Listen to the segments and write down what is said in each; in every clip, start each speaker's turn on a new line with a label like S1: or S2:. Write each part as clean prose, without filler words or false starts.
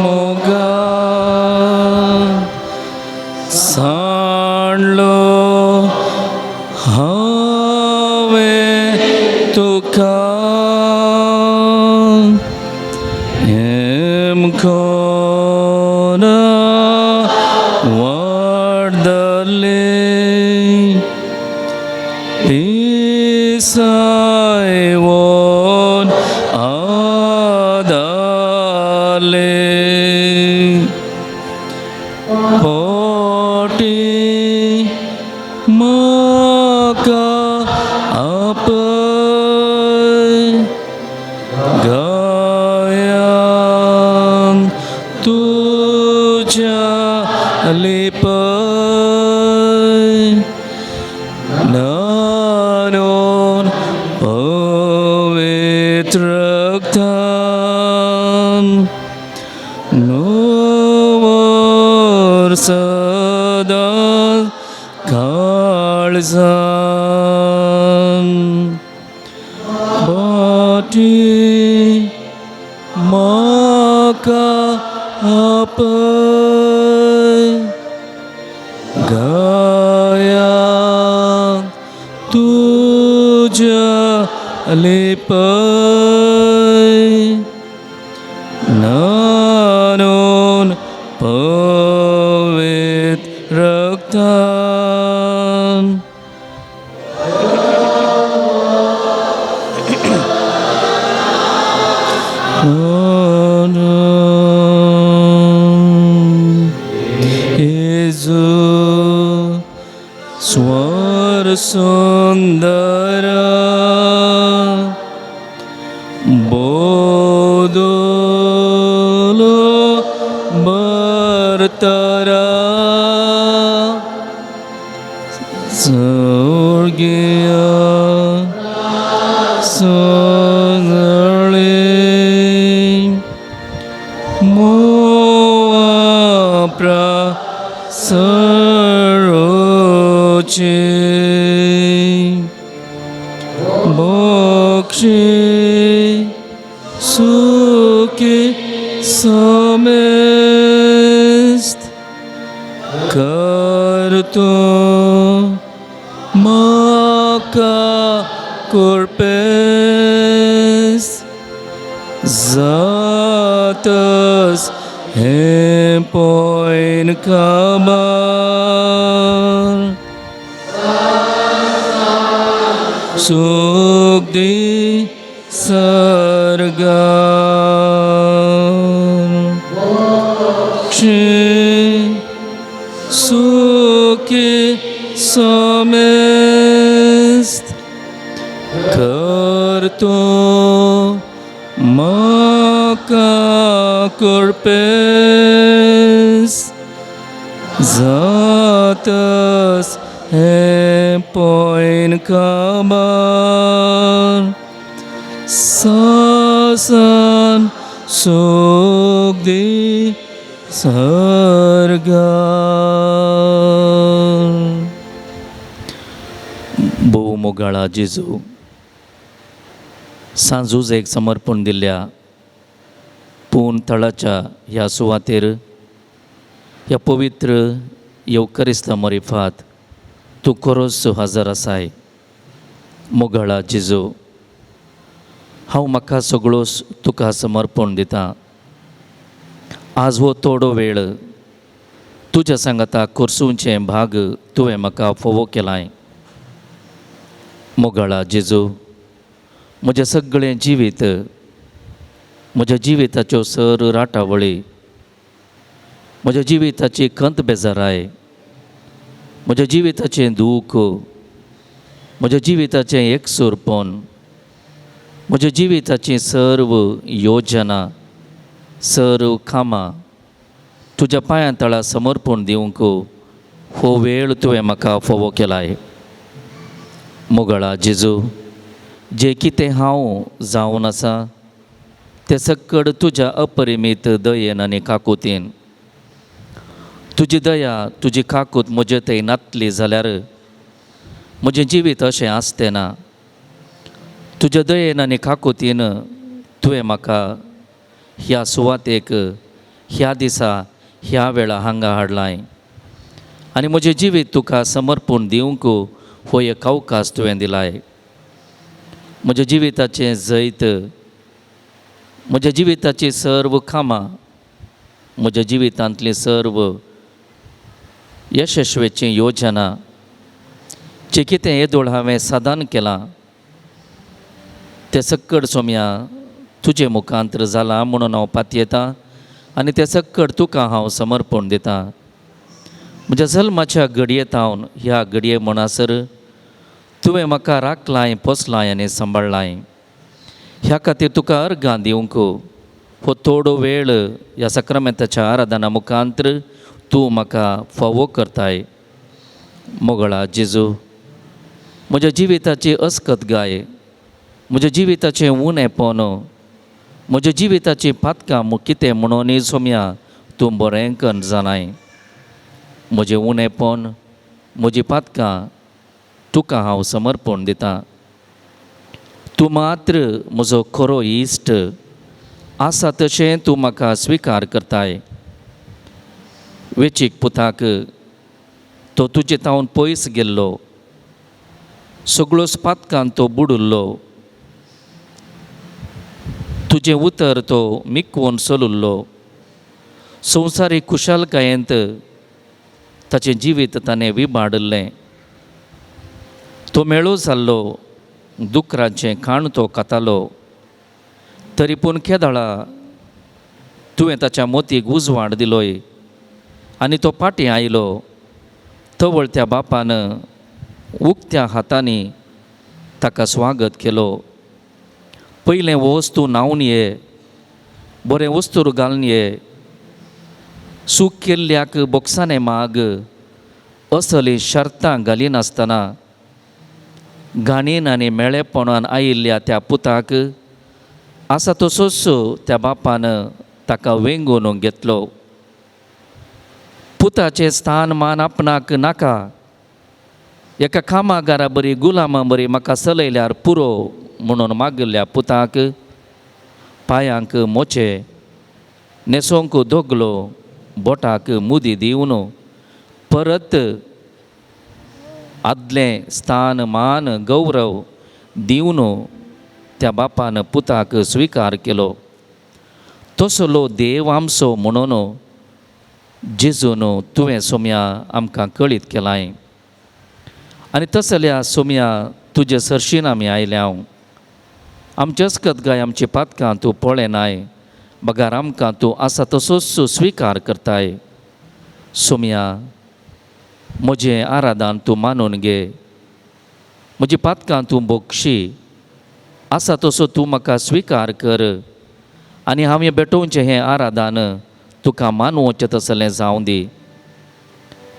S1: मोगा सांडलो हांवें तुका हेमखोना वाडले पिसायवोन आदाले पोटी म्हाका आपय गायान तुज्या लिपय नानून पवित्र रक्तान नोवर सदां काळजान पाटी म्हाका आपय गायान तुज्या लिपय नानून पवित्र रक्तान. जेजू स्वर सुंदर बोदोलो बरतरा स्वर्गीय सगळे मोवा सरोचे बक्षी सुखी समेस्त करतो म्हाका कुरपेस जातस हें पोयन खबर सुख दी सर्गार सुखी समेस्त करतो म्हाका कुरपेस जातस हें पोयन खबर सासन सुख दी सर्गार.
S2: भोव मोगाळा जेजू, सांजूज एक समर्पण दिल्ल्या पूण थळाच्या ह्या सुवातेर ह्या पवित्र येवकरिस्ता मरिफात तूं खरोच हजर आसाय. मोगाळा जेजू, हांव म्हाका सगळोच तुका समर्पण दितां. आज हो थोडो वेळ तुज्या सांगाता कोर्सूंचें भाग तुवें म्हाका फोवो केलाय. मोगाळा जेजू, म्हजें सगळें जिवीत, म्हज्या जिविताच्यो सर राटावळी, म्हज्या जिविताची खंत बेजाराय, म्हज्या जिविताचें दूख, म्हज्या जिविताचें एकसूरपण, म्हज्या जिविताची सर्व योजना, सर्व कामां तुज्या पांयां तळा समर्पण दिवंक हो वेळ तुवें म्हाका फावो केलाय. मोगळा जेजू, जें कितें हांव जावन आसा तें सक्कड तुज्या अपरिमीत दयेन आनी काकुतीन. तुजी दया, तुजी काकूत म्हजे थंय नातली जाल्यार म्हजें जिवीत अशें आसतें ना. तुज्या दयेन आनी काकुतीन तुवें म्हाका ह्या सुवातेक, ह्या दिसा, ह्या वेळा हांगा हाडलाय आनी म्हजें जिवीत तुका समर्पण दिवंक हो एक अवकाश तुवें दिलाय. म्हज्या जिविताचें जैत, म्हज्या जिविताची सर्व कामां, म्हज्या जिवितांतली सर्व यशस्वेची योजना, जें कितें येदोळ हांवें साधन केलां तें सक्कड सोम्या तुजे मुखांतर जालां म्हणून हांव पातयेतां आनी तें सक्कड तुका हांव समर्पण दितां. म्हज्या जल्माच्या घडये थावन ह्या घडये म्हणसर तुवें म्हाका राखलाय, पोसलाय आनी सांबाळ्ळाय. ह्या खातीर तुका अर्गां दिवंक हो थोडो वेळ ह्या सक्रमेंताच्या आराधना मुखांतर तूं म्हाका फावो करताय. मोगळा जेजू, म्हज्या जिविताची अस्कत गाय, म्हज्या जिविताचें उणेपण, म्हज्या जिविताची पातकां कितें म्हणून सोम्या तूं बरें कन्न जाणाय. म्हजें उणेपण, म्हजी पातकां तुका हांव समर्पण दितां. तूं मात्र म्हजो खरो इश्ट आसा तशें तूं म्हाका स्विकार करताय. वेचीक पुताक तो तुजे तावन पयस गेल्लो, सगळोच पातकान तो बुडुल्लो, तुजें उतर तो मिकवून चलुल्लो. संवसारीक खुशालकायेंत ताचें जिवीत ताणें विबाडिल्लें. तो मेळो जाल्लो, दुकराचें खाण तो खातालो, तरी पूण केदळा तुवें ताच्या मोतीक उजवाड दिलोय आनी तो फाटीं आयलो. तवळ त्या बापान उक्त्या हातांनी ताका स्वागत केलो. पयलें वच तूं न्हांवन ये, बरें वस्तूर घालून ये, सूख केल्ल्याक बोक्साने माग, असली शर्तां घालिनासतना घाणीन आनी मेळेपणान आयिल्ल्या त्या पुताक आसा तसोच त्या बापान ताका वेंगोवन घेतलो. पुताचें स्थान मान आपणाक नाका, एका कामागारा बरी गुलामा बरी म्हाका चलयल्यार पुरो म्हणून मागिल्ल्या पुताक पांयांक मोचे, न्हेसोंक दोगलो, बोटाक मुदी दिवन परत आदलें स्थान मान गौरव दिवन त्या बापान पुताक स्विकार केलो. तसलो देव आमचो म्हणून जेजून तुवें सोम्या आमकां कळीत केलाय आनी तसल्या सोम्या तुजे सरशीन आमी आयल्या. हांव आमचे अस्कत गाय, आमची पातकां तूं पळयनाय, बगार आमकां तूं आसा तसोच स्विकार करताय. सोम्या म्हजें आराधन तूं मानून घे, म्हजी पातकां तूं बोगशी, आसा तसो तूं म्हाका स्विकार कर आनी हांवें भेटोवचें हें आराधन तुका मानवचें तसलें जावं दी.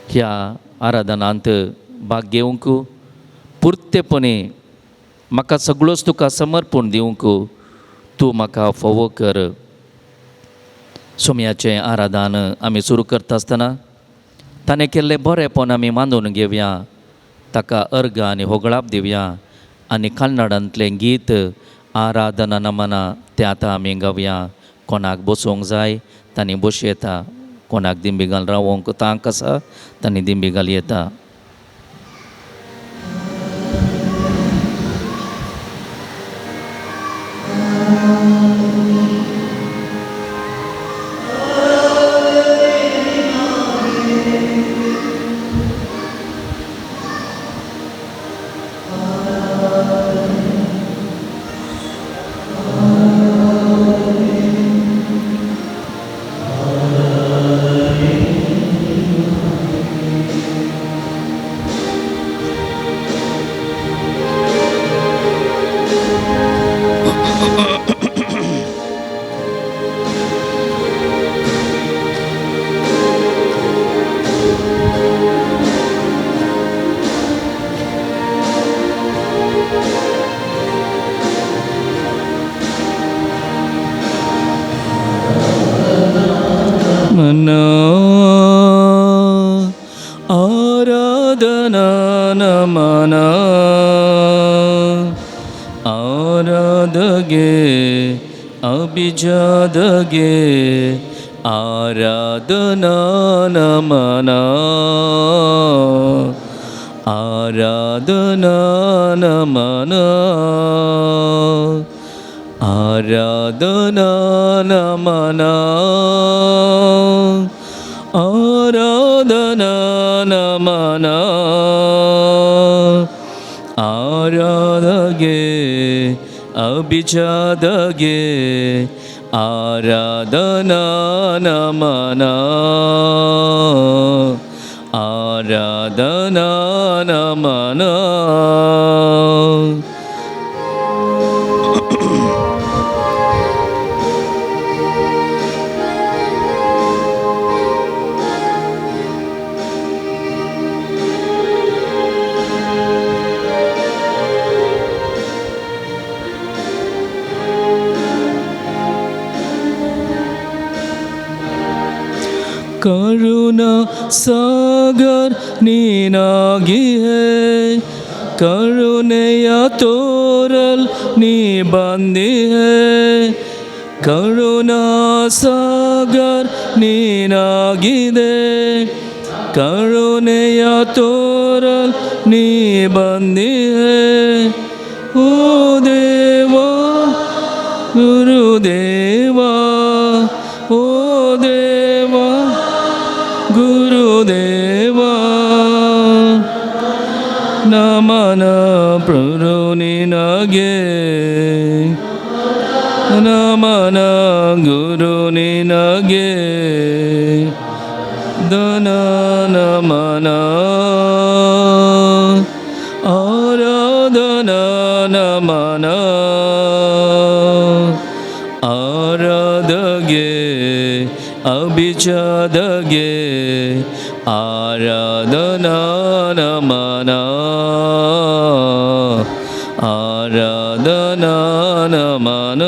S2: ह्या आराधनांत भाग घेवंक पुर्तेपणी म्हाका सगळोच तुका समर्पण दिवंक तूं म्हाका फावो कर. सोम्याचें आराधन आमी सुरू करता आसतना ताणें केल्लें बरेंपण आमी मानून घेवया, ताका अर्गां आनी होगळाप दिवया आनी कन्नडांतलें गीत आराधना नमना तें आतां आमी गावया. कोणाक बसोवंक जाय तांणी बसयता, कोणाक दिंबी घाल रावोंक तांक आसा तांणी दिंबी घाल येता.
S1: मना आराधना नमना आराधगे अभिजादगे आराधना नमना आराधना नमना आराधना नमना आराधना नमना आराधगे अभिजादगे आराधना नमना आराधना नमना। करुणा सागर नीनागी है करुणेय तोरल नी बांधी है करुणा सागर नीनागी दे करुणेय तोरल नी बांधी है। ओ देवा गुरुदेवा ओ देवा गुरुदेवा नमन प्रभु निनगे नमन गुरु निनगे धन नमन आराधना नमन आराधगे अभिचादगे आराधना नमन आराधना नमन।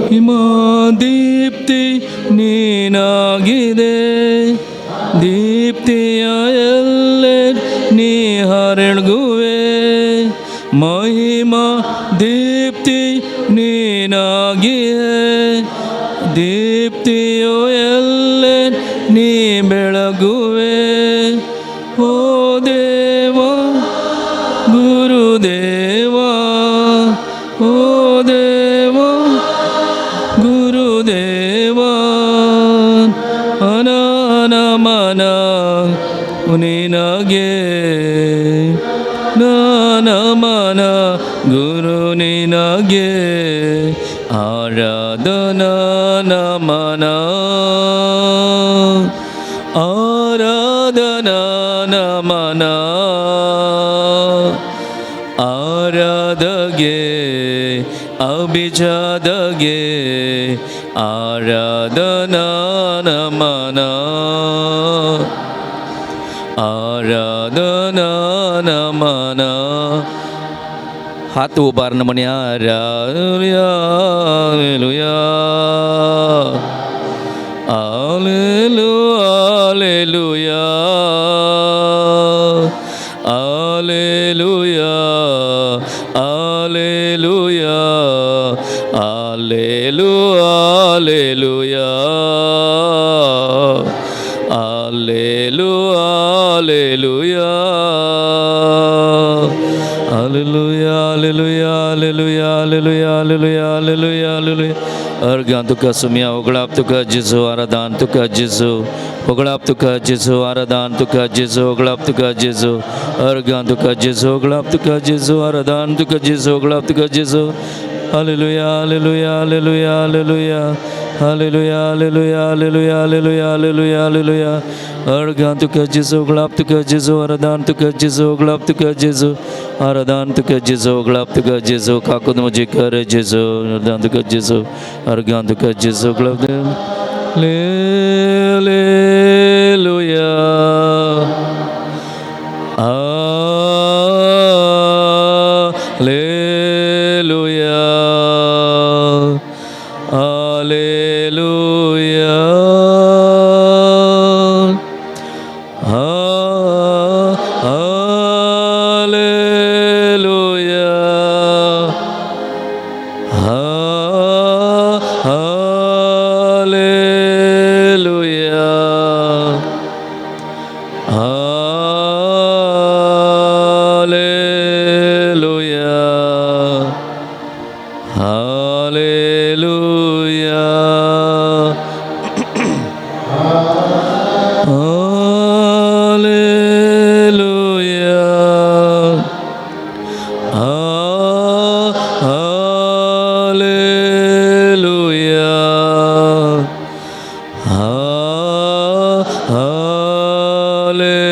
S1: ಹಿಮದೀಪ್ತಿ ನೀನಾಗಿದೆ ದೀಪ್ತಿಯ ಎಲ್ಲೆ ನೀ ಹರಳುವೆ ಮಹಿಮಾ ದೀಪ್ತಿ ನೀನಾಗಿದೆ ದೀಪ್ತಿಯು ಎಲ್ಲೆ ನೀ ಬೆಳಗುವೆ. ಓ ದೇವ ಗುರುದೇವ ಓ ದೇವ ಗುರುದೇವ ಅನಮನ ನಿನಗೆ ನಮನ ಗುರು ನಿನಗೆ ಆರಾಧನಾ ನಮನ ಆರಾಧನಾ ನಮನ ಆರಾಧಗೆ ಅಭಿಜಾದಗೆ ಆರಾಧನಾ ನಮನ ಆರಾಧನಾ ನಮನ. हात उबारून म्हणया hallelujah hallelujah hallelujah hallelujah hallelujah hallelujah hallelujah hallelujah hallelujah hallelujah hallelujah hallelujah
S2: अर्घ्यां तुका सुमया उगडाप तुका जेजू आराधान तुका जेजू उगडाप तुका जेजू आराधान तुका जेजू उगडाप तुका जेजू अर्घ्यां तुका जेजू उगडाप तुका जेजू आराधान तुका जेजू उगडाप तुका जेजू. Hallelujah hallelujah hallelujah hallelujah hallelujah hallelujah hallelujah hallelujah hallelujah hallelujah. अर्घ्यां तुका जेजू उगडाप तुका जेजू आराधान तुका जेजू उगडाप तुका जेजू आराधान तुका जेजू उगडाप तुका जेजू काकूत म्हजी कर जेजू आराधान तुका जेजू अर्घ्यां तुका जेजू उगडाप. हालेलुया हालेलुया हालेलुया हालेलुया हालेलुया हालेलुया हालेलुया हालेलुया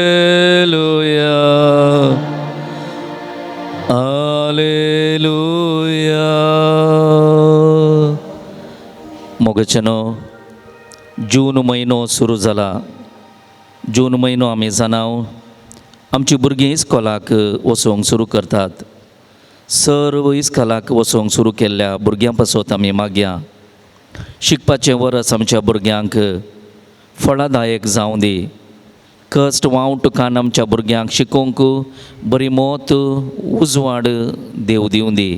S2: हालेलुया हालेलुया हालेलुया. मोगाचेनो, जून म्हयनो सुरू जाला. जून म्हयनो आमी जाणाव आमची भुरगीं इस्कोलाक वचोंक सुरू करतात. सर्व इस्कोलाक वचोंक सुरू केल्ल्या भुरग्यां पासत आमी मागया शिकपाचें वरस आमच्या भुरग्यांक फळादायक जावं दी. कश्ट वावट कान आमच्या भुरग्यांक शिकोवंक बरी मोत उजवाड देव दिवं दी.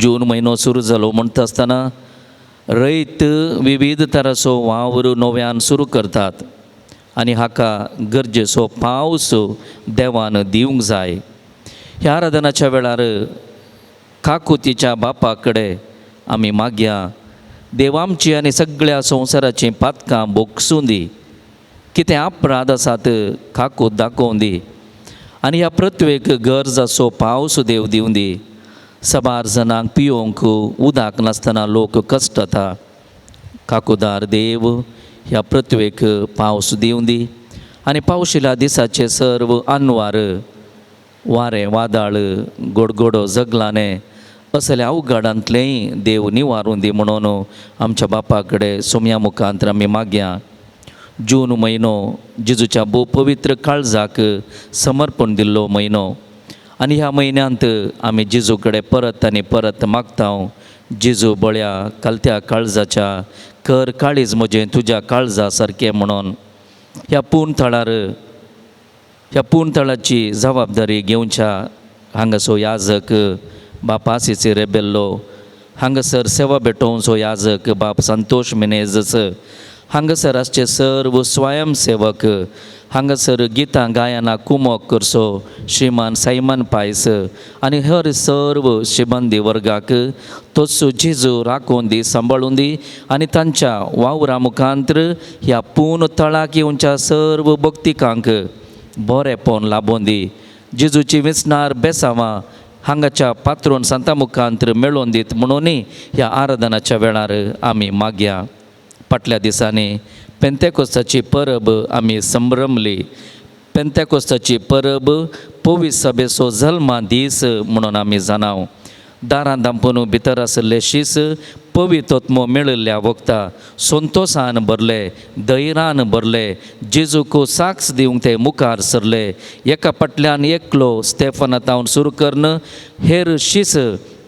S2: जून म्हयनो सुरू जालो म्हणटा आसतना रयत विविध तराचो वावर नव्यान सुरू करतात आनी हाका गरजेचो पावस देवान दिवंक जाय. ह्या आराधनाच्या वेळार काकुतीच्या बापा कडेन आमी मागया देव आमची आनी सगळ्या संवसाराचीं पातकां भोगसूं दी. कितें अपराध आसात काकूत दाखोवन दी आनी ह्या पृथ्वेक गरज आसो पावस देव दिवं दी. सबार जाणांक पियोवंक उदक नासतना लोक कश्टता. काकुदार देव ह्या पृथ्वेक पावस दिवं दी आनी पावशिल्या दिसाचे सर्व अनवार वारें वादळ गोडगोडो जगलाने असल्या अवघडांतलेंय देव निवारून दी म्हणून आमच्या बापा कडेन सोम्या मुखांत आमी मागया. जून म्हयनो जेजूच्या भोव पवित्र काळजाक समर्पण दिल्लो म्हयनो आनी ह्या म्हयन्यांत आमी जेजू कडेन परत आनी परत मागता. जेजू बळ्या कालत्या काळजाच्या कर काळीज म्हजें तुज्या काळजा सारकें म्हणून ह्या पूर्ण थळार ह्या पूर्ण थळाची जबाबदारी घेवच्या हांगासो याजक बाप आसिसी रेबेल्लो, हांगासर सेवा भेटोवचो याजक बाप संतोष मिनेजस, हांगासर आसचे सर्व स्वयंसेवक, हांगासर गितां गायना कुमोक करचो श्रीमान सायमन पायस आनी हर सर्व शिबंदी वर्गाक तोच जेजू राखून दी सांबाळून दी आनी तांच्या वावरा मुखांत्र ह्या पूर्ण तळाक येवच्या सर्व भक्तिकांक बरेंपण लाबोवन दी. जेजूची विसनार बेसांवां हांगाच्या पात्रोन सांता मुखांत्र मेळोवन दीत म्हणूनय ह्या आराधनाच्या वेळार आमी मागया. फाटल्या दिसांनी पेंतेकोस्ताची परब आमी संभ्रमली. पेंतेकोस्ताची परब पवित्र सभेचो जल्मा दीस म्हणून आमी जाणाव. दारां धांपून भितर आशिल्ले शीस पवित्र मेळिल्ल्या वखता संतोसान भरले, धैर्यान भरले, जेजूक साक्ष दिवंक ते मुखार सरले. एका फाटल्यान एकलो स्टेफना तावन सुरू करून हेर शीस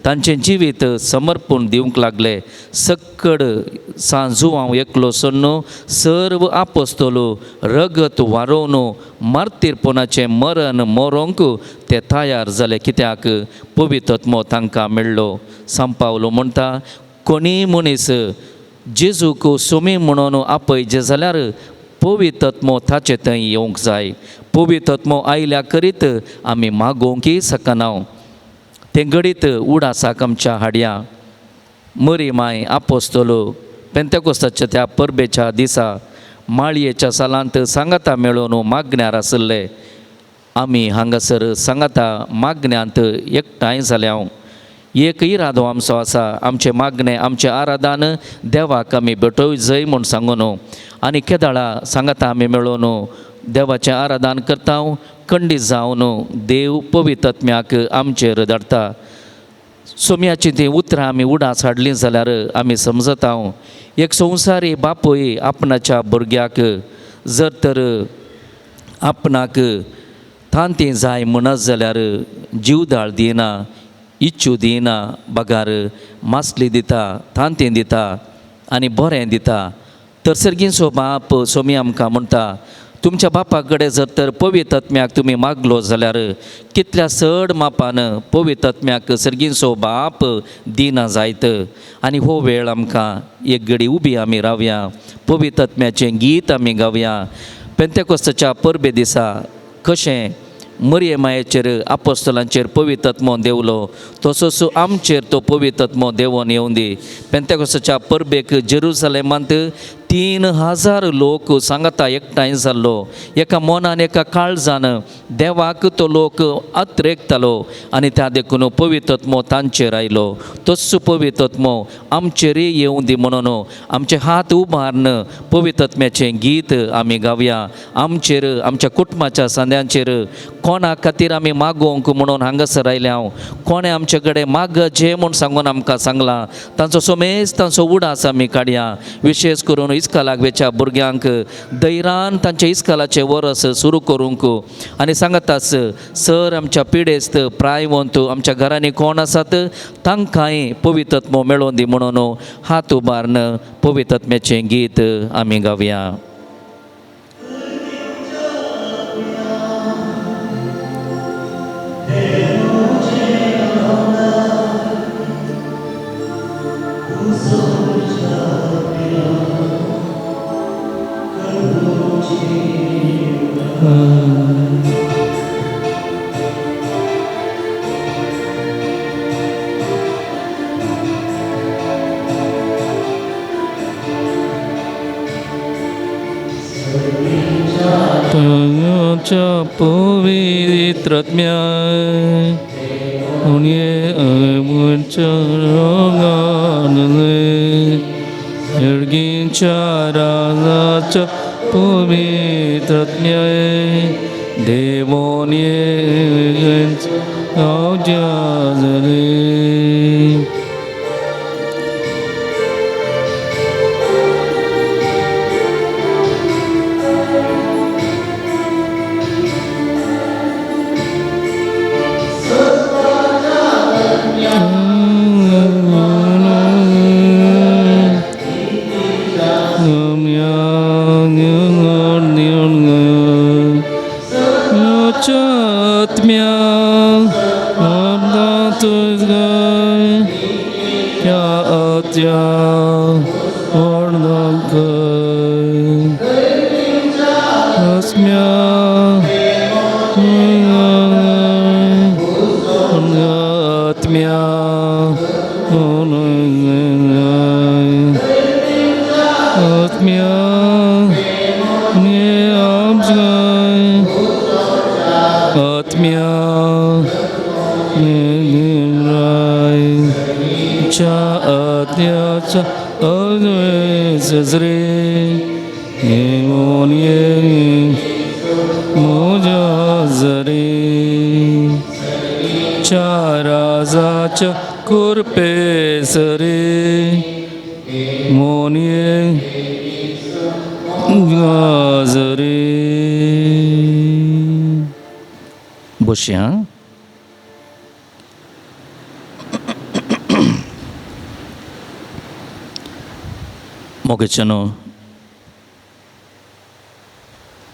S2: तांचें जिवीत समर्पण दिवंक लागले. सक्कड सांजू हांव एकलो सोडून सर्व आपोस्तलो रगत वारोवन मार्तीरपणाचें मरण मरोंक ते तयार जाले. कित्याक पवित्र तांकां मेळ्ळो. सांपावलो म्हणटा कोणीय मनीस जेजूक सोमी म्हणून आपयचे जाल्यार पवित्र ताचे थंय येवंक जाय. पवित्र आयल्या करीत आमी मागोवंकय शकना. तें घडीत उडासाक आमच्या हाडया. मरी माय आपोस्तलो पेंतेकोस्ताच्या त्या परबेच्या दिसा माळयेच्या सालांत सांगाता मेळोवन मागण्यार आशिल्ले. आमी हांगासर सांगाता मागण्यांत एकठांय जाल्या. एक इरादो आमचो आसा, आमचें मागणें आमचें आराधन देवाक आमी भेटोवंक जाय म्हूण सांगून आनी केदाळा सांगाता आमी मेळोवन देवाचें आराधन करता. खंडीत जावन देव पवित्रत्म्याक आमचेर धाडटा. सोम्याचीं तीं उतरां आमी उडास हाडलीं जाल्यार आमी समजता एक संवसारी बापूय आपणाच्या भुरग्याक जर तर आपणाक तांतीं जाय म्हणत जाल्यार जीवदाळ दिना, इच्छू दिना, बगार मासली दिता, तांतीं दिता आनी बरें दिता. तर सर्गींचो बाप सोमी आमकां म्हणटा, तुमच्या बापा कडेन जर तर पवित्रत्म्याक तुमी मागलो जाल्यार कितल्या चड मापान पवित्रत्म्याक सर्गींचो बाप दिना जायत. आनी हो वेळ आमकां एक घडी उबी आमी रावया, पवित्रत्म्याचें गीत आमी गावया. पेंतेकोस्ताच्या परबे दिसा कशें मरिये मायेचेर आपोस्तलांचेर पवित्रत्मो देंवलो तसोच आमचेर तो पवित्रत्मो देंवोन येवं दी. पेंतेकोस्ताच्या परबेक जेरुसलेमांत 3000 लोक सांगाता एकठांय जाल्लो. एका मनान एका काळजान देवाक तो लोक अत्रेकतालो आनी त्या देखून पवित्रत्मो तांचेर आयलो. तोच पवित्रत्मो आमचेरय येवं दी म्हणून आमचे हात उबारून पवित्रत्म्याचें गीत आमी गावया. आमचेर आमच्या कुटुंबाच्या सांद्यांचेर कोणा खातीर आमी मागोवंक म्हणून हांगासर आयले हांव, कोणें आमचे कडेन माग जे म्हूण सांगून आमकां सांगलां तांचो समेज तांचो उडास आमी काडया. विशेश करून इस्कालाक वेच्या भुरग्यांक धैर्यान तांच्या इस्कालाचें वरस सुरू करूंक आनी सांगताच सर आमच्या पिडेस्त प्रायवंत आमच्या घरांनी कोण आसात तांकांय पवित्रत्मो मेळोवन दी म्हणून हात उबारून पवित्रत्म्याचें गीत आमी गावया.
S1: पवित्रत्म्या राजाच्या पवित्रत्म्या देवोन
S2: बसया. मोगेच्यानो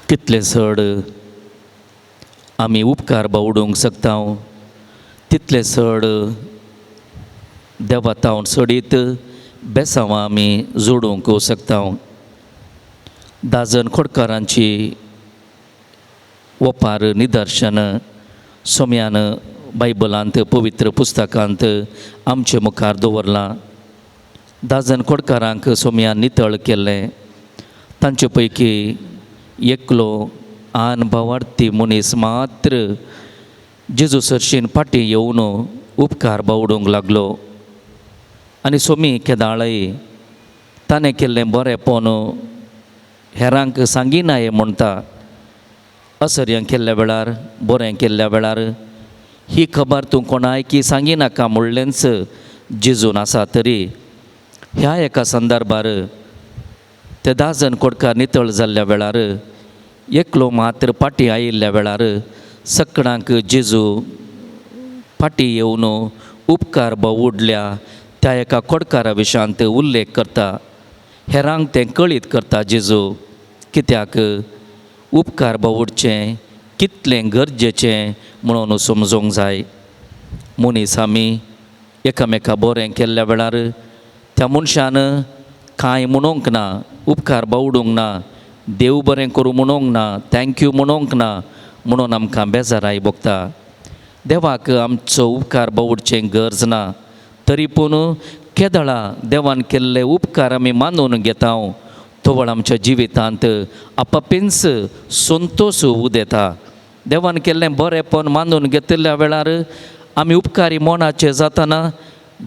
S2: कितले चड आमी उपकार बावडूंक शकता तितले चड देवा तावन चडीत बेसांवां आमी जोडूंक शकता. दाजन खोडकारांची ओपार निदर्शन सोम्यान बायबलांत पवित्र पुस्तकांत आमचे मुखार दवरलां. 10 कोडकारांक सोमयान नितळ केल्लें. तांचे पैकी एकलो आन भावार्थी मनीस मात्र जेजू सरशीन फाटीं येवन उपकार बावडूंक लागलो आनी सोमी केदाळय ताणें केल्लें बरेंपण हेरांक सांगिनाये म्हणटा. असर्यां केल्ल्या वेळार बरें केल्ल्या वेळार ही खबर तूं कोणायकी सांगिनाका म्हणलेंच जेजून आसा. तरी ह्या एका संदर्भार ते 10 कोडकार नितळ जाल्ल्या वेळार एकलो मात्र फाटीं आयिल्ल्या वेळार सकडांक जेजू फाटीं येवन उपकार बावुडल्या त्या एका कोडकारा विशयांत उल्लेख करता. हेरांक तें कळीत करता जेजू कित्याक उपकार बावुडचें कितलें गरजेचें म्हणून समजूंक जाय. मनीस आमी एकामेका बरें केल्ल्या वेळार त्या मनशान कांय म्हणूंक ना, उपकार बावडूंक ना, देव बरें करूं म्हणूंक ना, thank you म्हणूंक ना म्हणून आमकां बेजाराय भोगता. देवाक आमचो उपकार बावुडचें गरज ना, तरी पूण केदळा देवान केल्ले उपकार आमी मानून घेता तवळ आमच्या जिवितांत आपापींच संतोश उदेता. देवान केल्लें बरेंपण मानून घेतिल्ल्या वेळार आमी उपकारी मनाचे जाताना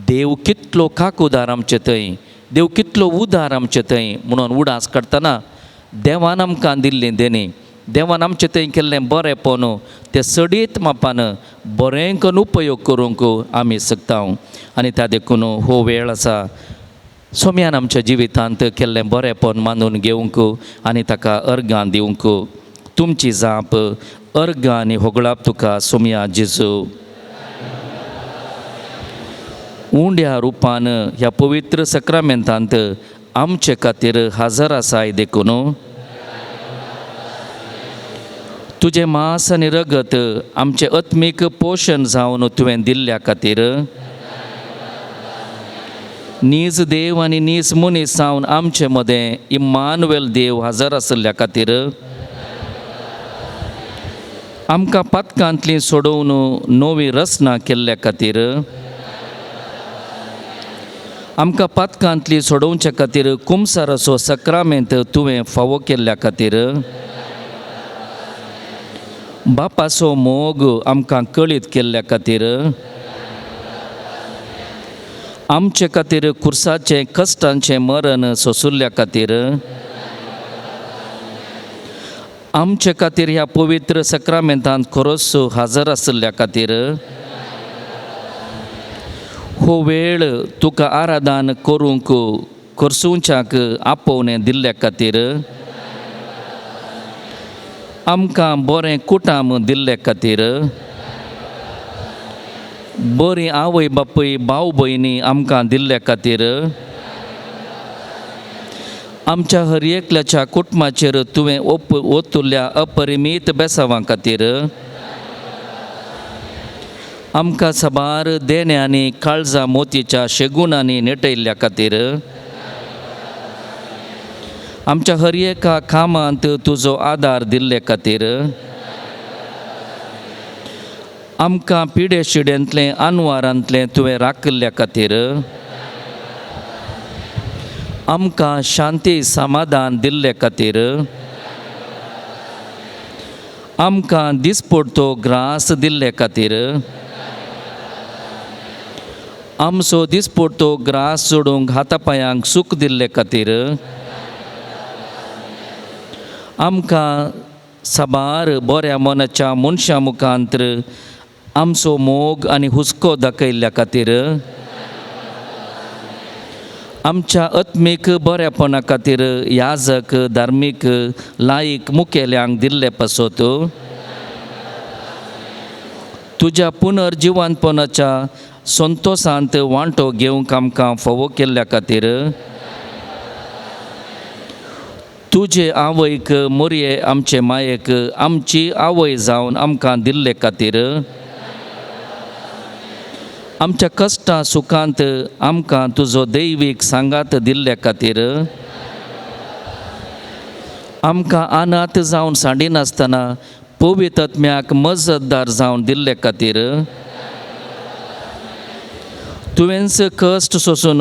S2: देव कितलो काकुदार आमचे थंय, देव कितलो उदार आमचे थंय म्हणून उडास काडटना देवान आमकां दिल्ली देणी, देवान आमचे थंय केल्लें बरेंपण तें सडीत मापान बरें करून उपयोग करूंक आमी शकता. आनी त्या देखून हो वेळ आसा सोम्यान आमच्या जिवितांत केल्लें बरेंपण मानून घेवंक आनी ताका अर्गां दिवंक. तुमची जाप अर्गां आनी होगळाप तुका सोम्या जेजू. उंड्या रुपान ह्या पवित्र सक्रामेंतांत आमचे खातीर हजर आसाय देखून तुजें मांस आनी रगत आमचें आत्मीक पोशण जावन तुवें दिल्ल्या खातीर नीज देव आनी नीज मनीस जावन आमचे मदें इम्मानुएल देव हजर आशिल्ल्या खातीर आमकां पातकांतली सोडोवन नवी रचना केल्ल्या खातीर आमकां पातकांतली सोडोवच्या खातीर कुमसाराचो सक्रामेंत तुवें फावो केल्ल्या खातीर बापाचो मोग आमकां कळीत केल्ल्या खातीर आमचे खातीर खुर्साचें कश्टांचें मरण सोंशिल्ल्या खातीर आमचे खातीर ह्या पवित्र सक्रामेंतांत खरोच हजर आशिल्ल्या खातीर हो वेळ तुका आराधन करूंक करसुंच्याक आपोवणें दिल्ल्या खातीर आमकां बरें कुटाम दिल्ले खातीर बरी आवय बापूय भाव भयणी आमकां दिल्ले खातीर आमच्या हर एकल्याच्या कुटुंबाचेर तुवें ओतुल्ल्या अपरिमीत बेसावां खातीर आमकां साबार देण्यांनी काळजा मोतीच्या शेगुणांनी नेटयल्ल्या खातीर आमच्या हर एका कामांत तुजो आदार दिल्ले खातीर आमकां पिडे शिड्यांतलें आनवारांतलें तुवें राखिल्ल्या खातीर आमकां शांती समाधान दिल्ले खातीर आमकां दिसपडतो ग्रास दिल्ले खातीर आमचो दिसपडतो ग्रास जोडूंक हाता पांयांक सूख दिल्ले खातीर आमकां साबार बऱ्या मनाच्या मनशां मुखांत आमचो मोग आनी हुस्को दाखयल्ल्या खातीर आमच्या आत्मीक बऱ्यापणा खातीर याजक धार्मीक लायक मुखेल्यांक दिल्ले पासत तुज्या पुनर्जिवनपणाच्या संतोशांत वांटो घेवंक आमकां फावो केल्ल्या खातीर तुजे आवयक मोरये आमचे मायेक आमची आवय जावन आमकां दिल्ले खातीर आमच्या कश्टां सुखांत आमकां तुजो दैवीक सांगात दिल्ले खातीर आमकां अनाथ जावन सांडिनासतना पवित्र मजतदार जावन दिल्ले खातीर तुवेंच कश्ट सोंसून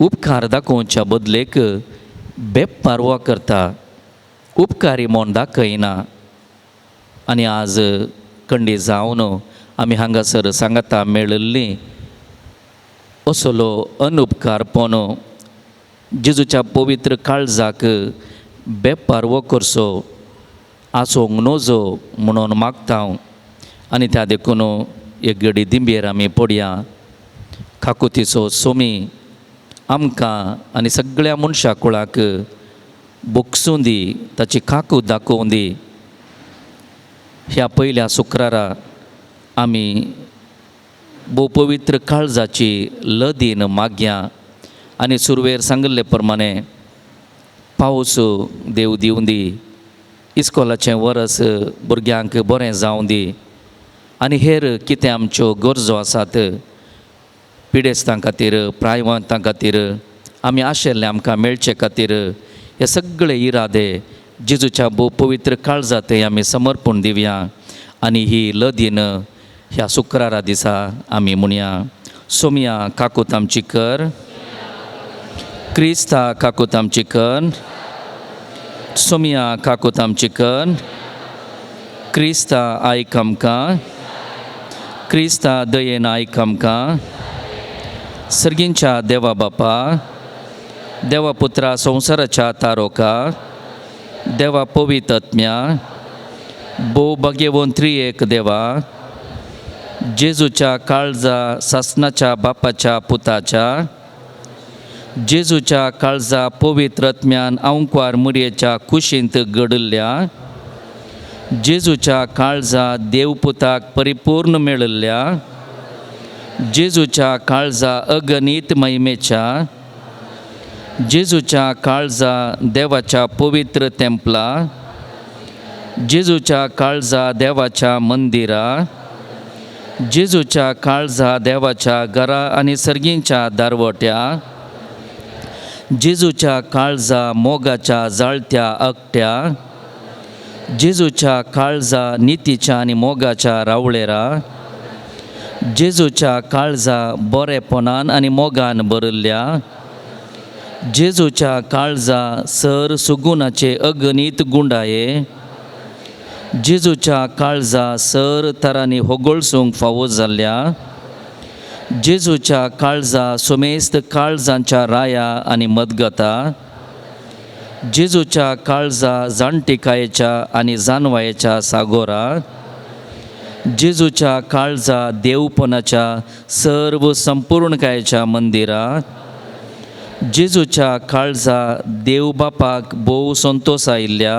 S2: उपकार दाखोवच्या बदलेक बेपारवा करता, उपकारी म्हूण दाखयना. आनी आज कंडी जावन आमी हांगासर सांगाता मेळिल्ली असलो अनुपकारपण जेजूच्या पवित्र काळजाक बेपारवो करचो आसूंक नजो म्हणून मागता हांव. आनी त्या देखून एक घडी दिंबेर आमी पडया. काकुतीचो सोमी आमकां आनी सगळ्या मनशा कुळाक बोगसूं दी, ताची काकूत दाखोवं दी. ह्या पयल्या शुक्रारा आमी भोव पवित्र काळजाची लदीन मागया. आनी सुरवेर सांगिल्ले प्रमाणे पावस देव दिवं दी, इस्कोलाचें वरस भुरग्यांक बरें जावं दी आनी हेर कितें आमच्यो गरजो आसात पिडेस्तां खातीर, प्रायवंतां खातीर आमी आशिल्ले आमकां मेळचे खातीर हे सगळे इरादे जेजूच्या भोव पवित्र काळजा थंय आमी समर्पण दिवया. आनी ही लदीन ह्या शुक्रारा दिसा आमी म्हणया. सोमया काकूत आमची कर, क्रिस्ता काकूत आमची कर, सोमया काकूत आमची कर, क्रिस्ता आयक आमकां, क्रिस्ता दयेन आयक आमकां. सर्गींच्या देवा बापा, देवा पुत्रा संवसाराच्या तारोका, देवा पवितत्म्या, भोव भाग्यवंत त्रिएक देवा, जेजूच्या काळजा सासनाच्या बापाच्या पुताच्या, जेजूच्या काळजा पवित्रत्म्यान आंकवार मुरयेच्या कुशींत घडिल्ल्या, जेजूच्या काळजा देवपुताक परिपूर्ण मेळिल्ल्या, जेजूच्या काळजा अगणीत महिमेच्या, जेजूच्या काळजा देवाच्या पवित्र तेंपला, जेजूच्या काळजा देवाच्या मंदिरा, जेजूच्या काळजा देवाच्या घरा आनी सर्गींच्या दारवट्या, जेजूच्या काळजा मोगाच्या जाळत्या अकट्या, जेजूच्या काळजा नितीच्या आनी मोगाच्या रावळेरा, जेजूच्या काळजा बरेपणान आनी मोगान भरिल्ल्या, जेजूच्या काळजा सर सुगुणाचे अगणीत गुंडाये, जेजूच्या काळजा सर तरांनी होगळसूंक फावो जाल्ल्या, जेजूच्या काळजा सुमेस्त काळजांच्या राया आनी मदगता, जेजूच्या काळजा जाणटिकायेच्या आनी जानवायेच्या सागोरा, जेजूच्या काळजा देवपणाच्या सर्व संपूर्णकायेच्या मंदिरा, जेजूच्या काळजा देव बापाक भोव संतोश आयिल्ल्या,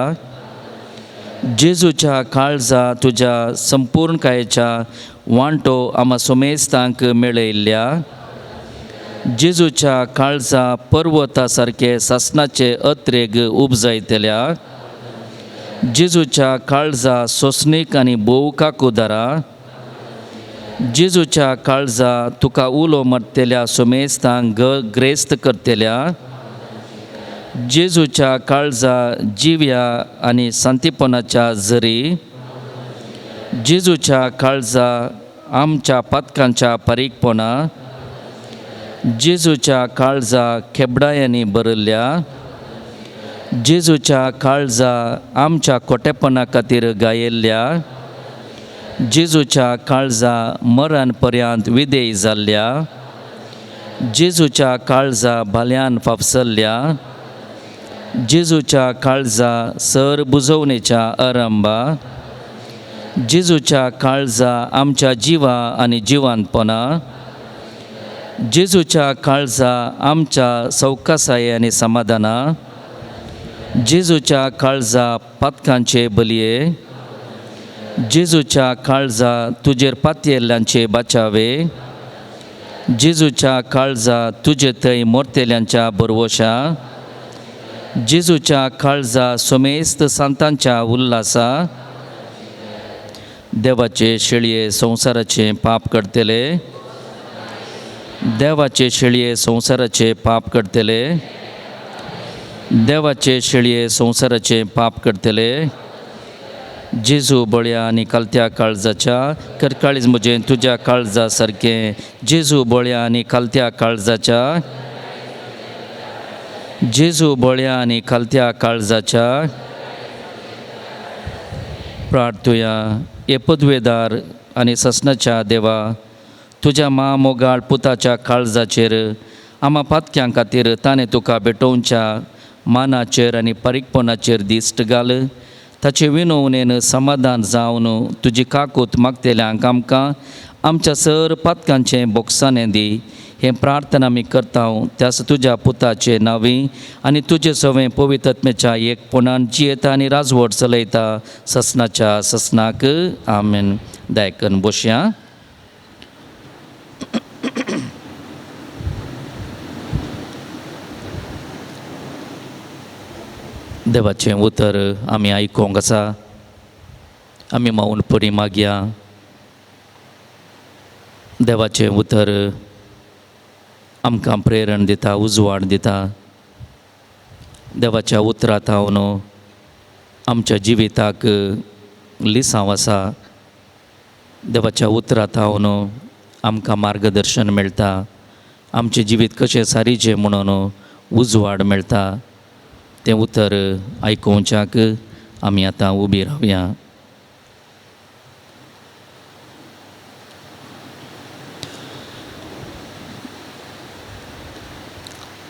S2: जेजूच्या काळजा तुज्या संपूर्णकायेच्या वांटो आमा सुमेस्तांक मेळयल्ल्या, जेजूच्या काळजा पर्वता सारके सासनाचे अत्रेग उपजायतल्या, जेजूच्या काळजा सोसणीक आनी भोव काकुदारा, जेजूच्या काळजा तुका उलो मारतल्या सुमेस्तांक ग्रेस्त करतल्या, जेजूच्या काळजा जिव्या आनी शांतीपणाच्या जरी, जेजूच्या काळजा आमच्या पातकांच्या पारीकपणा, जेजूच्या काळजा खेबडायांनी भरिल्ल्या, जेजूच्या काळजा आमच्या खोटेपणा खातीर गायिल्ल्या, जेजूच्या काळजा मरण पर्यंत विदेय जाल्ल्या, जेजूच्या काळजा भाल्यान फाफसल्ल्या, जेजूच्या काळजा सर बुजवणेच्या अरंबा, जेजूच्या काळजा आमच्या जिवा आनी जिवानपणा, जेजूच्या काळजा आमच्या सवकासाये आनी समाधाना, जेजूच्या काळजा पातकांचे बलये, जेजूच्या काळजा तुजेर पातयेल्ल्यांचे बाचावे, जेजूच्या काळजा तुजे थंय मोरतेल्यांच्या बरवशा, जेजूच्या काळजा सोमेस्त सांतांच्या उल्लासा, देवाचे शेळये संवसाराचे पाप करतले, देवाचे शेळये संवसाराचे पाप करतले, देवाचे शेळये संवसाराचे पाप करतले. जेजू बळ्या आनी कालत्या काळजाच्या करकाळीज म्हजें तुज्या काळजा सारकें, जेजू बळ्या आनी कालत्या काळजाच्या. जेजू बळ्या आनी खालत्या काळजाच्या प्रार्थुया. हे पदवेदार आनी ससनाच्या देवा, तुज्या मा मोगाळ पुताच्या काळजाचेर आमा पातक्यां खातीर ताणें तुका भेटोवच्या मानाचेर आनी पारीकपणाचेर दिश्ट घाल. ताचे विनवणेन समाधान जावन तुजी काकूत मागतल्यांक आमकां आमच्या सर पातकांचें बोगसाणें दी. हें प्रार्थना आमी करता त्यास तुज्या पुताचे नांवी आनी तुजे सवें पवित्रत्मेच्या एकपणान जियेता आनी राजवट चलयता ससनाच्या ससनाक. आमेन. दायकन बसया. देवाचें उतर आमी आयकोंक आसा. आमी मौनपणी मागया. देवाचें उतर आमकां प्रेरण दिता, उजवाड दिता. देवाच्या उतरांत हांव आमच्या जिविताक लिसांव आसा. देवाच्या उतरांत हांव आमकां मार्गदर्शन मेळटा. आमचें जिवीत कशें सारीचें म्हणून उजवाड मेळटा. तें उतर आयकुच्याक आमी आतां उबी रावया.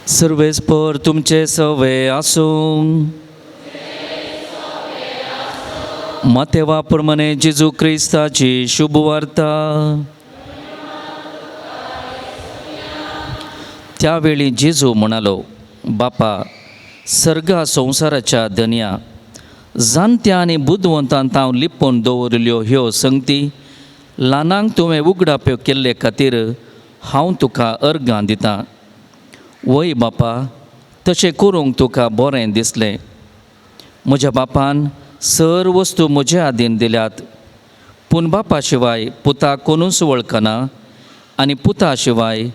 S2: सर्वेस्पर तुमचे सवे आसूं. मातेवा प्रमाणे जेजू क्रिस्ताची शुभ वार्ता. त्यावेळी जेजू म्हणालो, बापा सर्गा संवसाराच्या धनया, जाणत्या आनी बुदवंतान हांव लिपोवन दवरिल्ल्यो ह्यो संगती ल्हानांक तुवें उगडाप्यो केल्ले खातीर हांव तुका अर्गां दितां. वय बापा, तशें करूंक तुका बरें दिसलें. म्हज्या बापान सर वस्तू म्हजे आदीन दिल्यात, पूण बापा शिवाय पुताक कोणूच वळखना आनी पुता शिवाय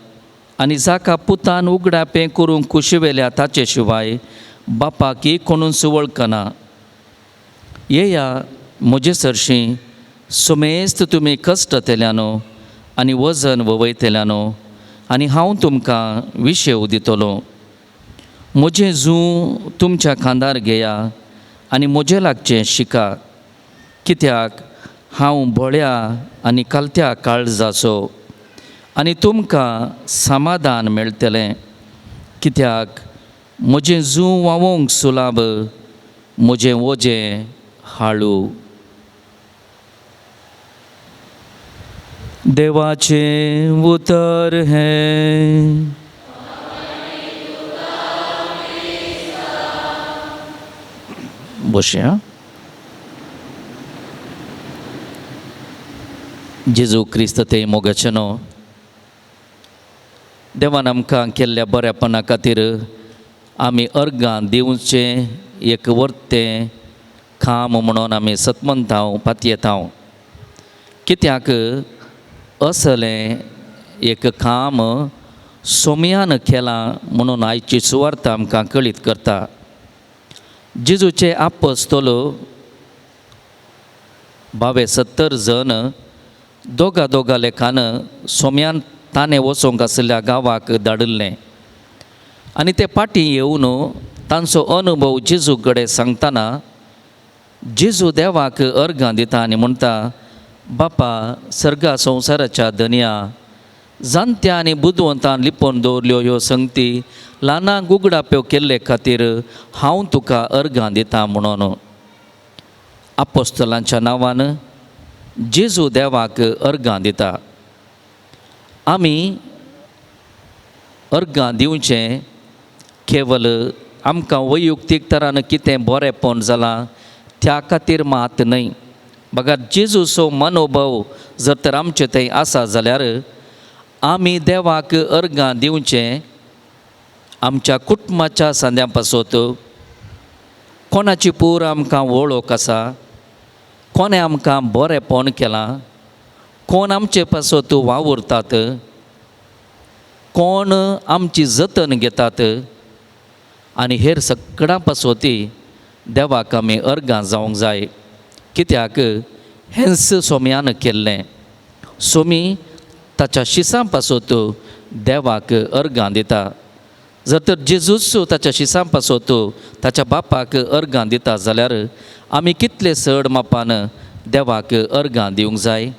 S2: आनी जाका पुतान उगडापें करूंक कुशिवेल्या ताचे शिवाय बापाक कोणूच वळखना. येया म्हजे सरशीं सुमेस्त तुमी कश्टतेल्यानो आनी वजन ववयतेल्यानो आनी हांव तुमकां विशेव दितलो. म्हजें जूं तुमच्या खांदार घेया आनी म्हजें लागचें शिका, कित्याक हांव भोळ्या आनी कालत्या काळजाचो आनी तुमकां समाधान मेळटलें. कित्याक म्हजें जूं व्हांवोंक सुलाब, म्हजें वजें हाळू. देवाचें उतर हें. बसया. जेजू क्रिस्त ते मोगाचें न्हू देवान आमकां केल्ल्या बऱ्यापणा खातीर आमी अर्गां दिवचें एक वर्तें काम म्हणून आमी सतमंताव पातयेताव. कित्याक असलें एक काम सोमयान केलां म्हणून आयची सुवार्थ आमकां कळीत करता. जेजूचे आपस्तोल 72 जण दोगा दोगा लेखान सोम्यान ताणें वचोंक आशिल्ल्या गांवाक धाडिल्लें आनी ते फाटीं येवन तांचो अनुभव जेजू कडेन सांगतना जेजू देवाक अर्गां दिता आनी म्हणटा, बापा सर्गा संवसाराच्या धनया, जाणत्या आनी बुदवंतान लिपोवन दवरल्यो ह्यो संगती ल्हानांक उगडाप्यो केल्ले खातीर हांव तुका अर्गां दिता म्हणून. आपोस्तलांच्या नांवान जेजू देवाक अर्गां दिता. आमी अर्गां दिवचें केवल आमकां वैयक्तीक तरान कितें बरेंपण जालां त्या खातीर मात न्हय. बगर जेजूचो मनोभव जर तर आमचे थंय आसा जाल्यार आमी देवाक अर्गां दिवचें आमच्या कुटुंबाच्या सांद्या पासत. कोणाची पूर आमकां वळख आसा, कोणें आमकां बरेंपण केलां, कोण आमचे पासत वावुरतात, कोण आमची जतन घेतात आनी हेर सगळ्यां पासत देवाक आमी अर्गां जावंक जाय. कित्याक हेंच सोम्यान केल्लें. सोमी ताच्या शिसां पासत देवाक अर्गां दिता. जर तर जेजूच ताच्या शिसां पासत ताच्या बापाक अर्गां दिता जाल्यार आमी कितले चड मापान देवाक अर्गां दिवंक जाय.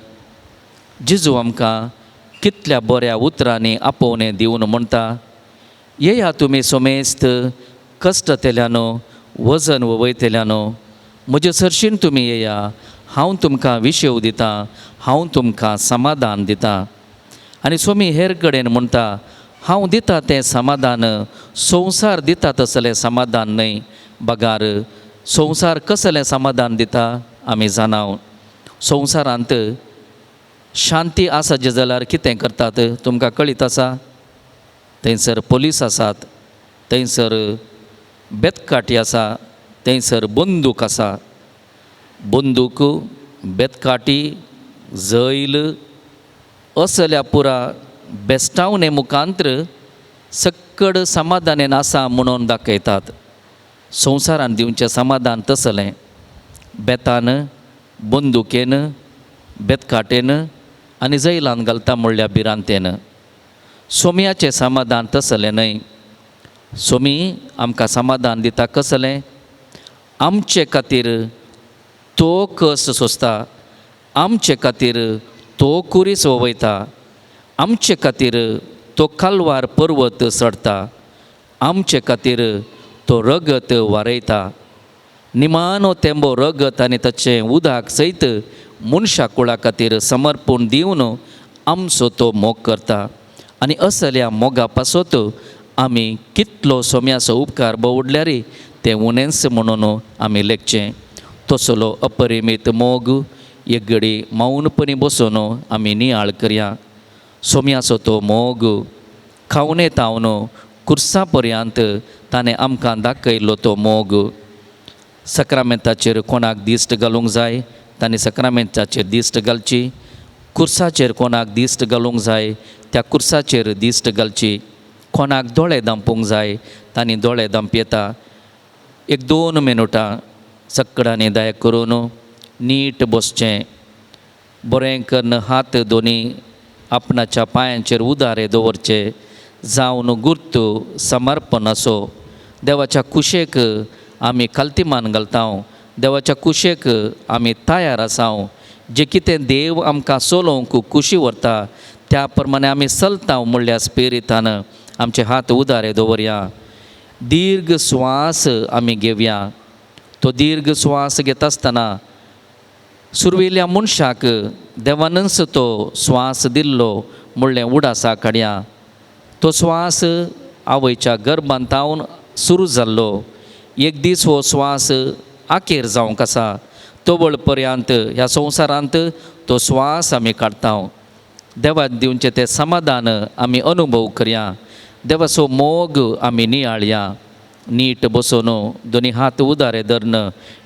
S2: जेजू आमकां कितल्या बऱ्या उतरांनी आपोवणें दिवन म्हणटा, येया तुमी सोमेस्त कश्टतेल्यानो वजन वयतेल्यानो, म्हजे सरशीन तुमी येया, हांव तुमकां विशेव दितां, हांव तुमकां समाधान दितां. आनी स्वामी हेर कडेन म्हणटा, हांव दिता तें समाधान संवसार दिता तसलें समाधान न्हय. बगार संवसार कसलें समाधान दिता आमी जाणाव. संवसारांत शांती आसा जे जाल्यार कितें करतात तुमकां कळीत आसा. थंयसर पोलीस आसात, थंयसर बेतकाटी आसा, थंयसर बंदूक आसा. बंदूक, बेतकाटी, जैल असल्या पुरा बेस्टावणे मुखांत्र सक्कड समाधानेन आसा म्हणून दाखयतात. संवसारान दिवचें समाधान तसलें बेतान, बंदुकेन, बेतकाटेन आनी जैलान घालता म्हणल्या भिरांतेन. सोम्याचें समाधान तसलें न्हय. सोमी आमकां समाधान दिता कसलें? आमचे खातीर तो कस सोंसता, आमचे खातीर तो कुरीस वयता, आमचे खातीर तो कालवार पर्वत चडटा, आमचे खातीर तो रगत वारयता. निमानो तेंबो रगत आनी ताचें उदक सयत मनशा कुळा खातीर समर्पण दिवन आमचो तो मोग करता. आनी असल्या मोगा पासत आमी कितलो सोम्याचो उपकार बोवडल्यार तें उणेंच म्हणून आमी लेखचें. तसलो अपरिमीत मोग एक घडी मौनपणी बसून आमी नियाळ करया. सोम्याचो तो मोग खावणे तावन कुर्सा पर्यंत ताणें आमकां दाखयल्लो तो मोग. सक्रामेंताचेर कोणाक दिश्ट घालूंक जाय ताणें सक्रामेंताचेर दिश्ट घालची, कुर्साचेर कोणाक दिश्ट घालूंक जाय त्या कुर्साचेर दिश्ट घालची, कोणाक दोळे दांपूंक जाय तांणी दोळे दांपयता. एक 2 मिनुटां सक्कडांनी दया करून नीट बसचें, बरें करून हात दोनी आपणाच्या पांयांचेर उदारे दवरचे, जावन गुर्त समर्पण असो देवाच्या कुशेक आमी खालतीमान घालता, देवाच्या कुशेक आमी तयार आसाव. जे कितें देव आमकां चलोवंक कुशी व्हरता त्या प्रमाणे आमी चलता म्हणल्या स्पिरितान आमचे हात उदारे दवरया. दीर्घ स्वास आमी घेवया. तो दीर्घ स्वास घेता आसतना सुरवेल्या मनशाक देवानच तो स्वास दिल्लो म्हणलें उडासा काडया. तो स्वास आवयच्या गर्भांत तावन सुरू जाल्लो. एक दीस हो स्वास आखेर जावंक आसा. तवळ पर्यंत ह्या संवसारांत तो स्वास आमी काडटा. देवाक दिवचें तें समाधान आमी अनुभव करया. देवाचो मोग आमी नियाळया. नीट बसून दोनी हात उदारे धरून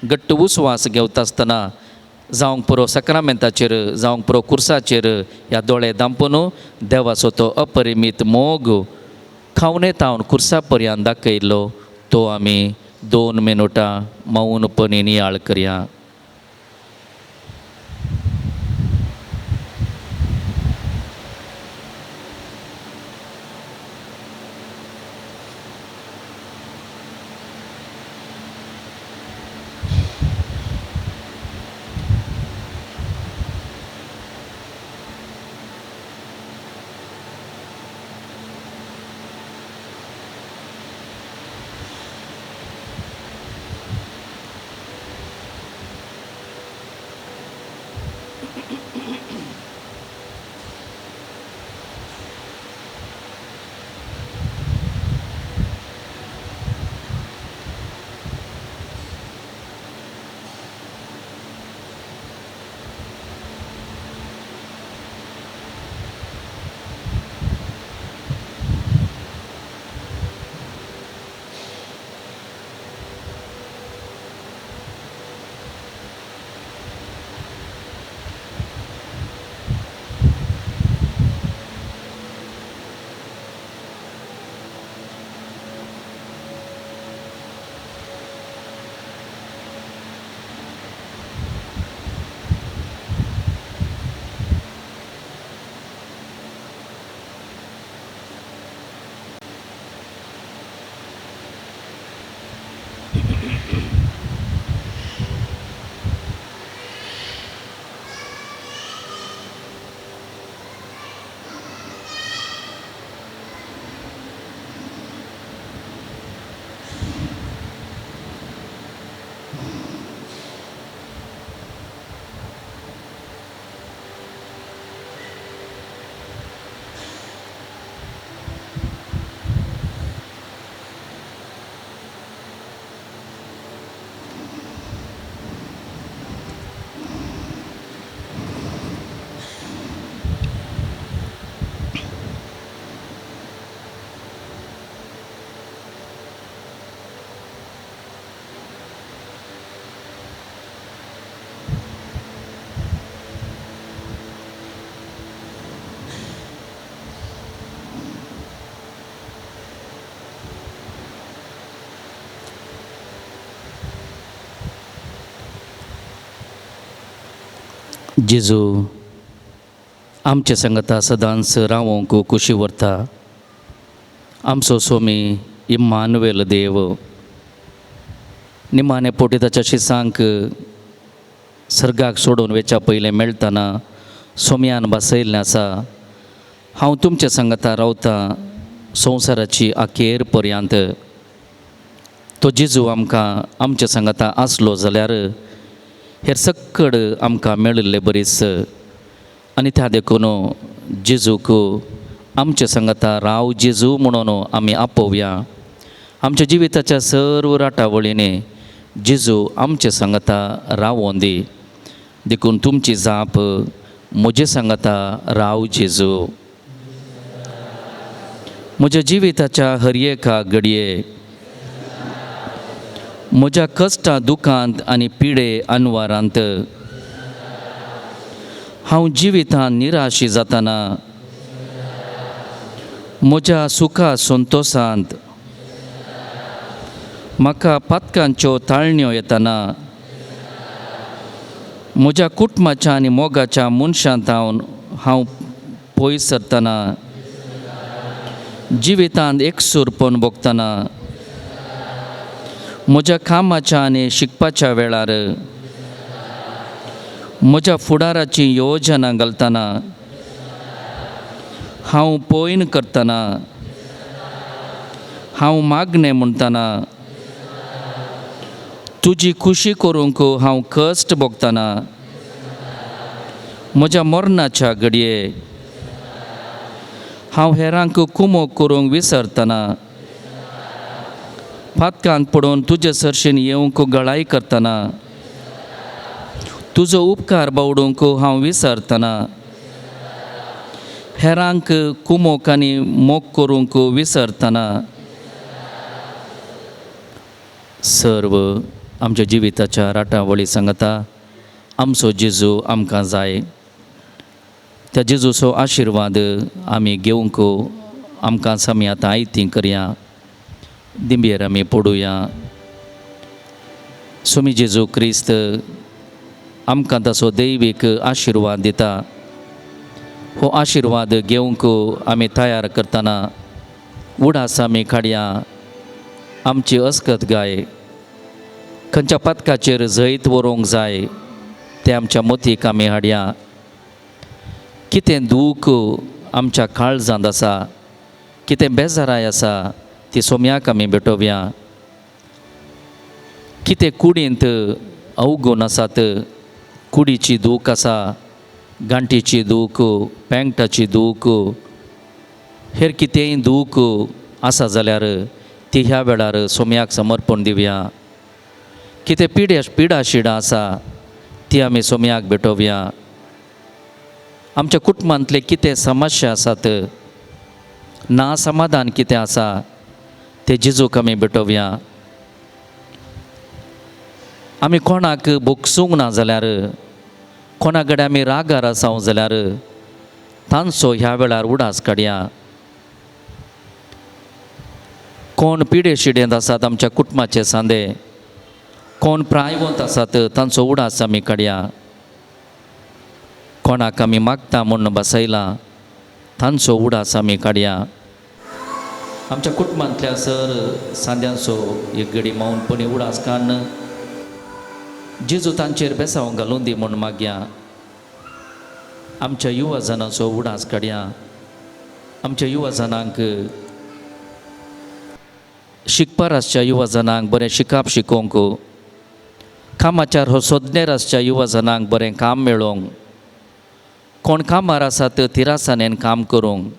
S2: घट्ट उस्वास घेवता आसतना जावंक पुरो सक्रामेंताचेर, जावंक पुरो कुर्साचेर ह्या दोळे दांपून देवाचो तो अपरिमीत मोग खावणे तावन कुर्सा पर्यंत दाखयल्लो तो आमी 2 मिनुटां मौनपणी नियाळ करया. जेजू आमचे संगता सदांच रावोंक कुशी व्हरता. आमचो सोमी इम्मानुवेल देव निमाणे पोटी ताच्या शिसांक सर्गाक सोडून वेच्या पयलें मेळटना सोम्यान बसयल्लें आसा, हांव तुमच्या संगता रावतां संवसाराची अखेर पर्यंत. तो जेजू आमकां आमच्या संगता आसलो जाल्यार हेर सक्कड आमकां मेळिल्ले बरीच. आनी त्या देखून जेजूक आमच्या संगता राव जेजू म्हणून आमी आपोवया. आमच्या जिविताच्या सर्व राटावळींनी जेजू आमच्या संगता रावोन दी. देखून तुमची जाप म्हजे संगता राव जेजू. म्हज्या जिविताच्या हर एका घडये म्हज्या कश्टां दुखांत आनी पिडे अनवारांत हांव जिवितांत निराशी जातना म्हज्या सुखा संतोशांत म्हाका पातकांच्यो ताळण्यो येतना म्हज्या कुटुंबाच्या आनी मोगाच्या मनशांत हांव पयस सरतना जिवितांत एकसूरपण भोगतना म्हज्या कामाच्या आनी शिकपाच्या वेळार म्हज्या फुडाराची योजना घालतना हांव पयन करतना हांव मागणें म्हणटना तुजी खुशी करूंक हांव कश्ट भोगतना म्हज्या मरणाच्या घडये हांव हेरांक कुमोक करूंक विसरतना पातकांत पडून तुजे सरशीन येवंक गळाय करतना तुजो उपकार बावडूंक हांव विसरतना हेरांक कुमोक आनी मोग करूंक विसरतना सर्व आमच्या जिविताच्या राटावळी सांगता आमचो जेजू आमकां जाय. त्या जेजूचो आशिर्वाद आमी घेवंक आमकां आमी आतां आयती करया. दिंबेर आमी पडुया. स्वामी जेजू क्रिस्त आमकां ताचो दैवीक आशिर्वाद दिता. हो आशिर्वाद घेवंक आमी तयार करतना उडास आमी काडया. आमची अस्कत गाय खंयच्या पथकाचेर जैत व्हरूंक जाय तें आमच्या मतीक आमी हाडया. कितें दूख आमच्या काळजांत आसा, कितें बेजाराय आसा ती सोम्याक आमी भेटोवया. कितें कुडींत अवगूण आसात, कुडीची दूख आसा, गांठीची दूख, पेंगटाची दूख, हेर कितेंय दूख आसा जाल्यार ती ह्या वेळार सोम्याक समर्पण दिवया. कितें पिडा शिडां आसा ती आमी सोम्याक भेटोवया. आमच्या कुटुंबांतले कितें समस्या आसात, ना समाधान कितें आसा तें जेजूक आमी भेटोवया. आमी कोणाक भोगसूंक ना जाल्यार, कोणा कडेन आमी रागार आसाव जाल्यार तांचो ह्या वेळार उडास काडया. कोण पिडे शिडेंत आसात आमच्या कुटुंबाचे सांदे, कोण प्रायवंत आसात तांचो उडास आमी काडया. कोणाक आमी मागता म्हूण बसयला तांचो उडास आमी काडया. आमच्या कुटुंबांतल्या सर सांद्यांचो एक घडी मौनपणी उडास काडून जेजू तांचेर बेसांव घालून दी म्हूण मागया. आमच्या युवा जनांचो उडास काडया. आमच्या युवा जनांक शिकपार आसच्या युवा जनांक बरें शिकप शिकोवंक, कामाचार हो सोदनेर आसच्या युवा जनांक बरें काम मेळोवंक, कोण कामार आसात तिरासानेन काम करूंक,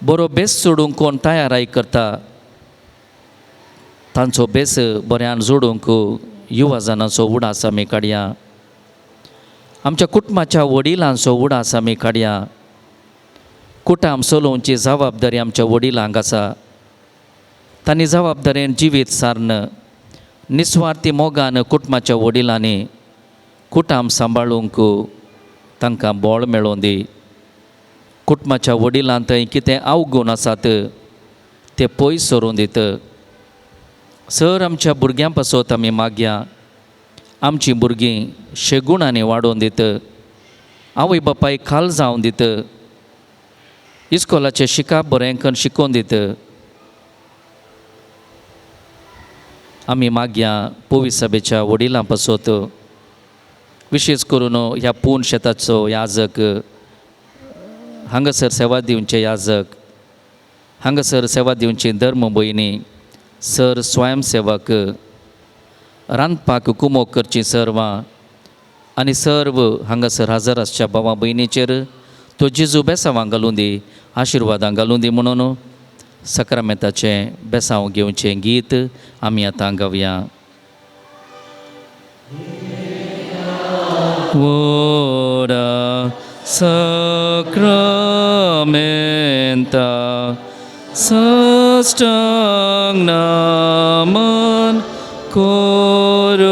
S2: बरो बेस सोडूंक कोण तयाराय करता तांचो बेस बऱ्यान जोडूंक युवा जनांचो उडास आमी काडया. आमच्या कुटुंबाच्या वडिलांचो उडास आमी काडया. कुटुंब चलोवची जबाबदारी आमच्या वडिलांक आसा. तांणी जबाबदारेन जिवीत साਰਨ निस्वार्थी मोगान कुटुंबाच्या वडिलांनी कुटुंब सांबाळूंक तांकां बळ मेळोवन दी. कुटुंबाच्या वडिलांत थंय कितें अवगूण आसात ते पयस सरून दित. सर आमच्या भुरग्यां पासत आमी मागया. आमचीं भुरगीं शेगुणांनी वाडोवन दित. आवय बापाय खाल जावन दित, इस्कोलाचें शिकाप बरें करून शिकोवन दित। आमी मागया पोवी सभेच्या वडिलां पासत, विशेश करून ह्या पूर्ण शेताचो याजक, हांगासर सेवा दिवचे याजक, हांगासर सेवा दिवची धर्म भयणी, सर स्वयंसेवक, रांदपाक कुमोक करची सर्वां आनी सर्व हांगासर हजर आसच्या भावा भयणीचेर तो जेजू बेसांवां घालूं दी, आशिर्वादां घालूं दी म्हणून सक्रामेंताचें बेसांव घेवचें गीत आमी आतां गावया। Ora sacramenta sastang naman koruya.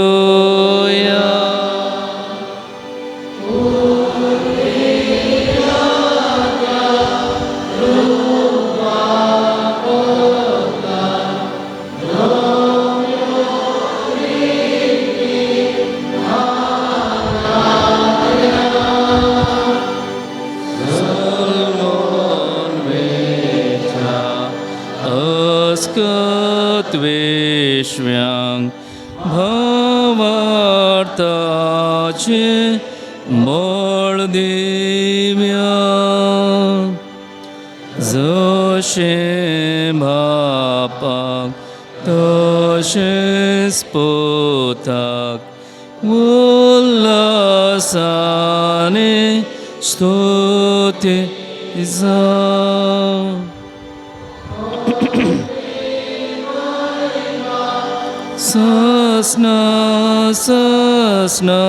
S2: विश्व्यांग भवार्थाचे बळ दिव्या, जशें बापाक तशेंच पुताक उल्हासाने स्तुती जावं। ससना ससना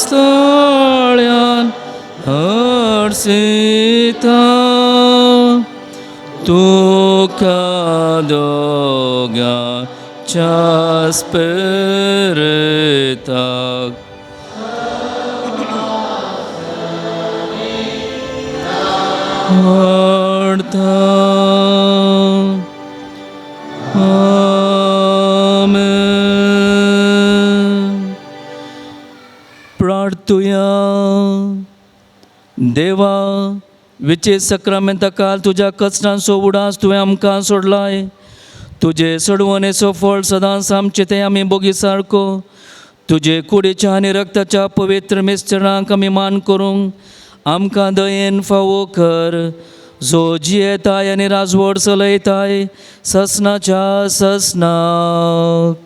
S2: खासताळ्यान हर्षिता, तुका दोगांच्या स्पिरिताक हाडता। प्रार्थुया। देवा विचे सक्रामेंता काल तुज्या कचरांचो उडास तुवें आमकां सोडलाय, तुजे सोडवणेचो फळ सदांच आमचे तें आमी बोगी सारको, तुजे कुडीच्या आनी रक्ताच्या पवित्र मिश्रणाक आमी मान करूंक आमकां दयेन फावो कर, जो जियेताय आनी राजवड चलयताय ससनाच्या ससनाक।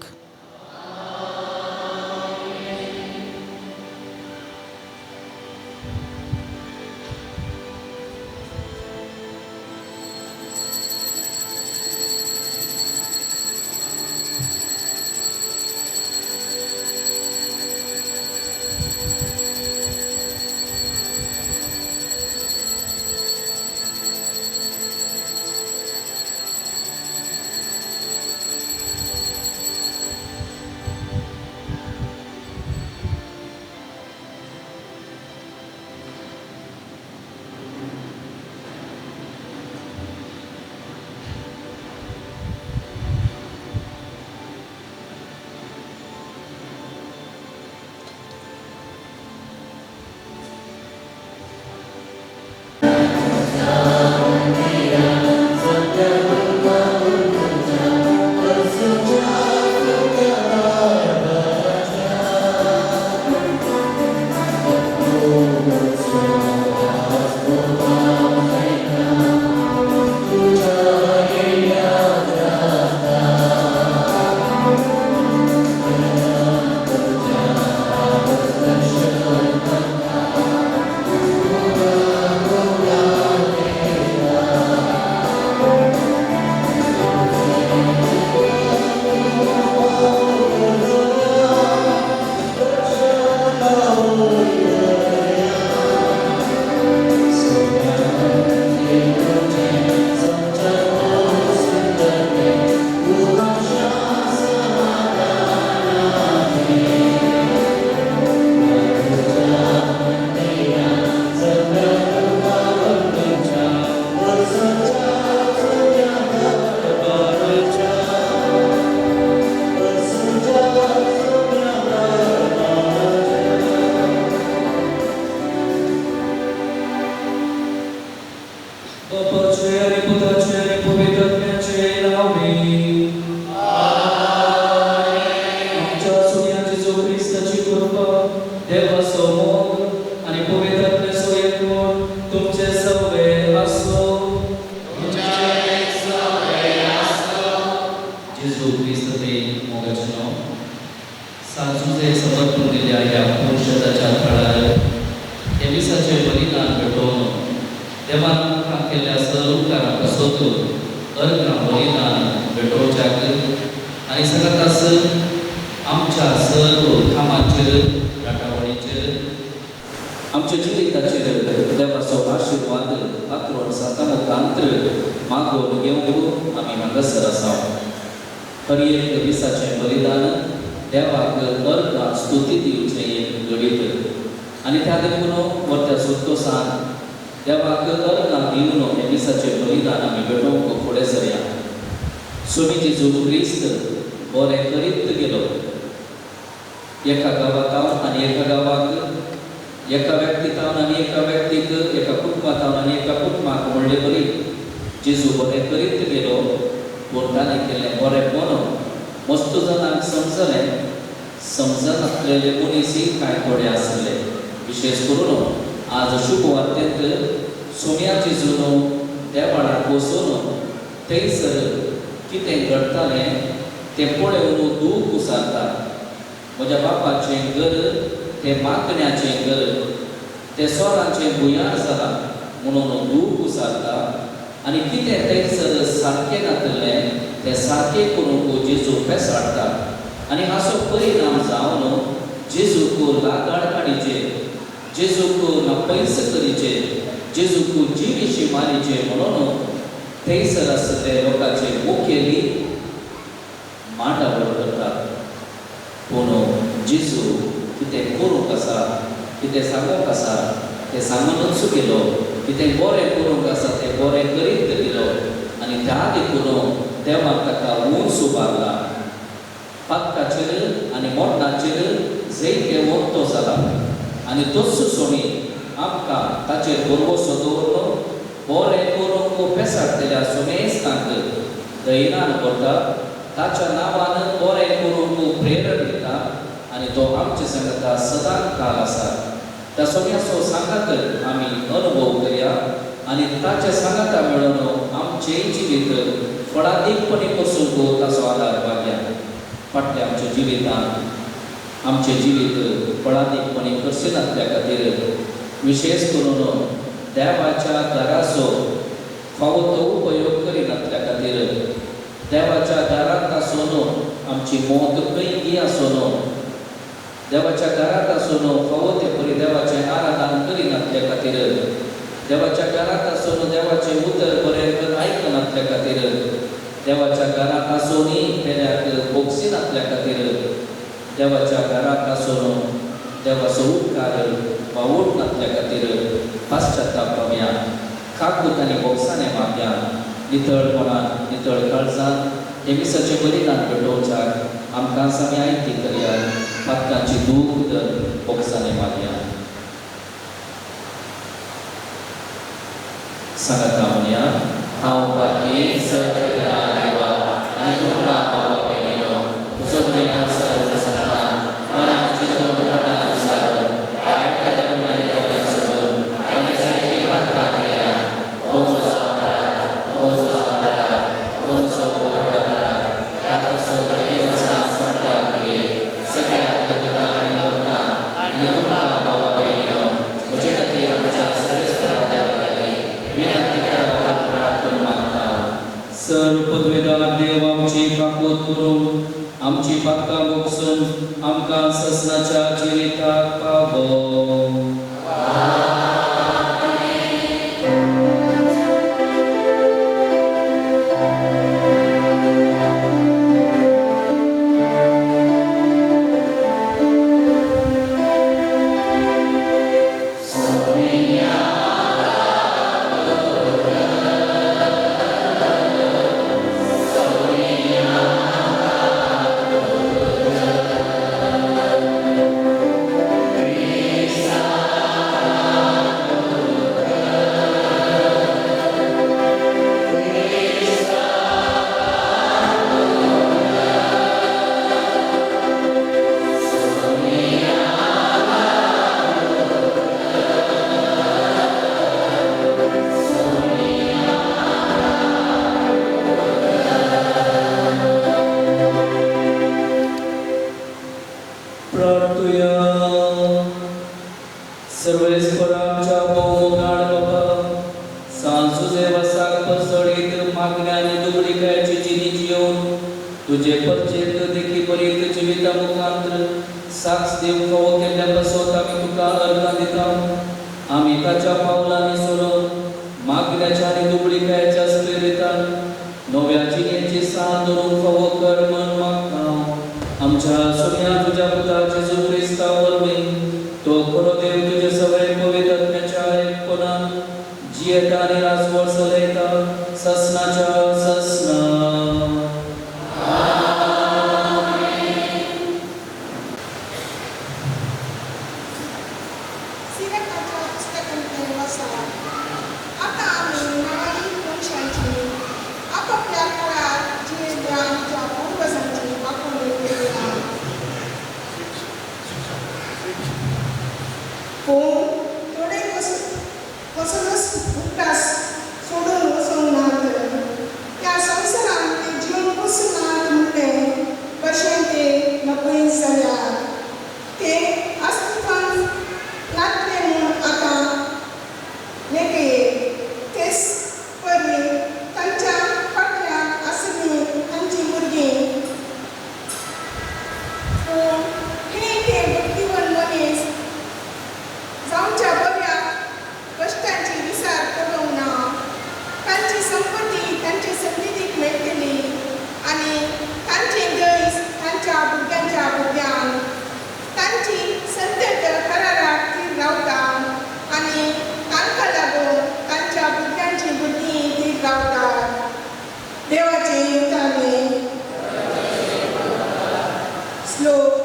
S1: देवाचो मोग आनी पवित्र एकवट तुमचे सवे आसो. जेजू क्रिस्त ते मोगाचें नांव सांत जुझे समर्पण दिल्या ह्या पुरुषाच्या थळार हे मिसाचें बलिदान भेटोवन देवान आमकां केल्ल्या सर उपकारां पासत अर्घां बलिदान भेटोवच्याक आनी सगळ्यात आमच्या सर्व कामाचेर राटावळीचेर आमच्या जिविताचेर देवाचो आशिर्वाद पात्रोण सांता मुखांत मागोवन घेवंक आमी हांगासर आसा. हर एक दिसाचें बलिदान देवाक अर्घां स्तुती दिवचें एक घडीत आनी त्या देखून वरत्या संतोसान देवाक अर्घां दिवन हें दिसाचें बलिदान आमी भेटोवंक फुडें सरया. स्वामी जेजू क्रिस्त बरें करीत गेलो. एका गांवांत आनी एका गांवाक, एका व्यक्तीतावन आनी एका व्यक्तीक, एका कुटुंबातावन आनी एका कुटुंबाक म्हणले बरी जेजू बरें करीत गेलो. पूण ताणें केल्लें बरेंपण मस्त जाणांक समजलें, समजनासलेले मनीसय कांय थोडे आसले. विशेश करून आज शुभवार्तेंत सोम्या जेजून देवाळाक वचून थंयसर कितें घडटालें तें पळोवन दूख उसारता. म्हज्या बापाचें घर तें मागण्याचें घर, तें सोरांचें भुंयार जालां म्हणून दूख उसारता आनी कितें थंयसर सारकें नातलें तें सारकें करूंक जेजू पेसाडटा आनी हाचो परिणाम जावन जेजूक लागाड काडीचे, जेजूक नपैस करीचे, जेजूक जिवीशी मारीचे म्हणून थंयसर आसले लोकांचे मुखेली मांडावळ करतात. पूण जेजू कितें करूंक आसा, कितें सांगूंक आसा तें सांगूनच गेलो. कितें बरें करूंक आसा तें बरें करीत गेलो आनी त्या देखून देवान ताका उंच उबारला. पातकाचेर आनी मोडणाचेर जैते वक्तो जाला आनी तोच सोमी आमकां ताचेर भरवसो दवरलो. बरें करूंक पेसाडटल्या सुमेस्तांक दैनान करता, ताच्या नांवान बरें करूंक प्रेरण दिता आनी तो आमचे सांगता सदां काल आसा. त्या सोम्याचो सांगात आमी अनुभव करया आनी ताचे सांगाता मेळून आमचें जिवीत फळादीकपणी कसूंक ताचो आदार मागया. फाटल्या आमच्या जिवितांत आमचें जिवीत फळादीकपणी करसिनातल्या खातीर विशेश करून देवाच्या घराचो फावो तो उपयोग करिनातल्या खातीर, देवाच्या घरांत आसून आमची मौत खंय आसून, देवाच्या घरांत आसून फावो ते परी देवाचें आराधन करिनातल्या खातीर, देवाच्या घरांत आसून देवाचें उतर बरें आयकनातल्या खातीर, देवाच्या घरांत आसूनय पेल्याक बोगसिनातल्या खातीर, देवाच्या घरांत आसून देवाचो उपकार वावुडनातल्या खातीर पाश्चाताप पावया. काकूत आनी बोगसाने मागया. नितळपणान नितळ काळजान हे मिसाचें बलिदान भेटोवच्याक आमकां आमी आयती करया. पातकांची दूख बोगसाने मागया. सांगाता म्हणया,
S3: हांव पातयेन सर्व देवा आनी तुमकां बाबा भयणीनो तुजो भयणा सर्व सांगता मनात चिंतून मनात विचारून वायट कदम आनी कदम सोडून आनी सारकी पातकां केल्या. हो म्हजो अपराध, हो म्हजो अपराध, हो म्हजो व्हड अपराध. ताका सगळीं वचनां समजपाक सगळ्या देवता आनी लोकां आनी तुमकां बाबा भयणीनो म्हजे खातीर आमच्या सर्वेस्परा देवा लागीं विनंती करपाक प्रार्थना मागता.
S1: सर पदवेदार देव आमची काकूत करून आमची पातकां बोगसून आमकां ससनाच्या जिविताक पावो.
S3: Cristo.
S1: प्रार्थुया. सर्वेस्पराच्या भोवमोगाळ बाबा, सांत जुझे वासाक पसळीत मागण्या आनी दुबळीकायेची जिणी जियोवन तुजे परचेत देखी बरीत जिविता मुखांत साक्ष दिवंक फावो केल्ल्या पासत आमी तुका अर्गां दिता. आमी ताच्या पावलांनी सोडून मागण्याच्या आनी दुबळीकायेच्या स्पिरितान नव्या जिणेची साथ धरूंक फावो कर म्हण मागता. आमच्या सोम्या तुज्या पुता जेजू क्रिस्ता वरवीं, तो खरो देव तुजे सगळे पवित्र आत्म्याच्या एकपणान जियेता आनी राजवट चलयता ससनाच्या ससना.
S4: सिरकाच्या पुस्तकांतलें वसा. आतां आमी नवाई मनशांची आपापल्या काळार जियेल्ल्या आमच्या पुर्वजांची वाकोवणी करुया. पूण थोडे कसलोच उगडास सोडून वचूंक नात. ह्या संवसारांत ते जिवंकूच नात म्हणले भशेन ते नपयत जाल्यात. ते अस्तित्वांत नातले म्हूण आतां लेगीत तेच परी तांच्या फाटल्यान आसलीं तांचीं भुरगीं. पूण हे ते बुद्धिवन मनीस जावच्या बऱ्या कश्टांची विचार करूंक ना. तांची संपत्ती तांचे संततीक मेळटली आनी तांचें दयस तांच्या भुरग्यांच्या भुरग्यांक. तांची संतत कराराक थीर रावता आनी तांकां लागून तांच्या भुरग्यांची भुरगीं थीर रावतात. देवाचें उतारलें. श्लोक.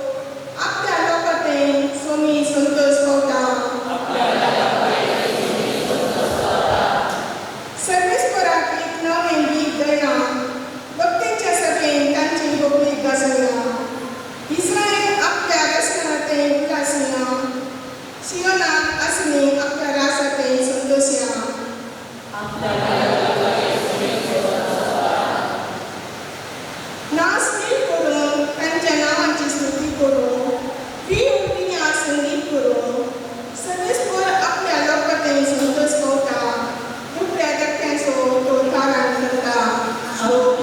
S4: आपल्या लोकांते स्वामी संतोष पावता. सर्वेस्पराक एक नवें गीत गया. भक्तीच्या सभेन तांची होगळी गाजया. इस्रायल आपल्या रस्त्याते उल्हासिया. सियोनाक आसली आपल्या रासाते संतोषया. नाच नीट करून तांच्या नांवाची स्तुती करूं. वीर विन्यास संगीत करूं. सर्वेस्पर आपल्या लोकांते संतोष पावता. दुबळ्या धाकट्यांचो तो तारण करता. श्लोक.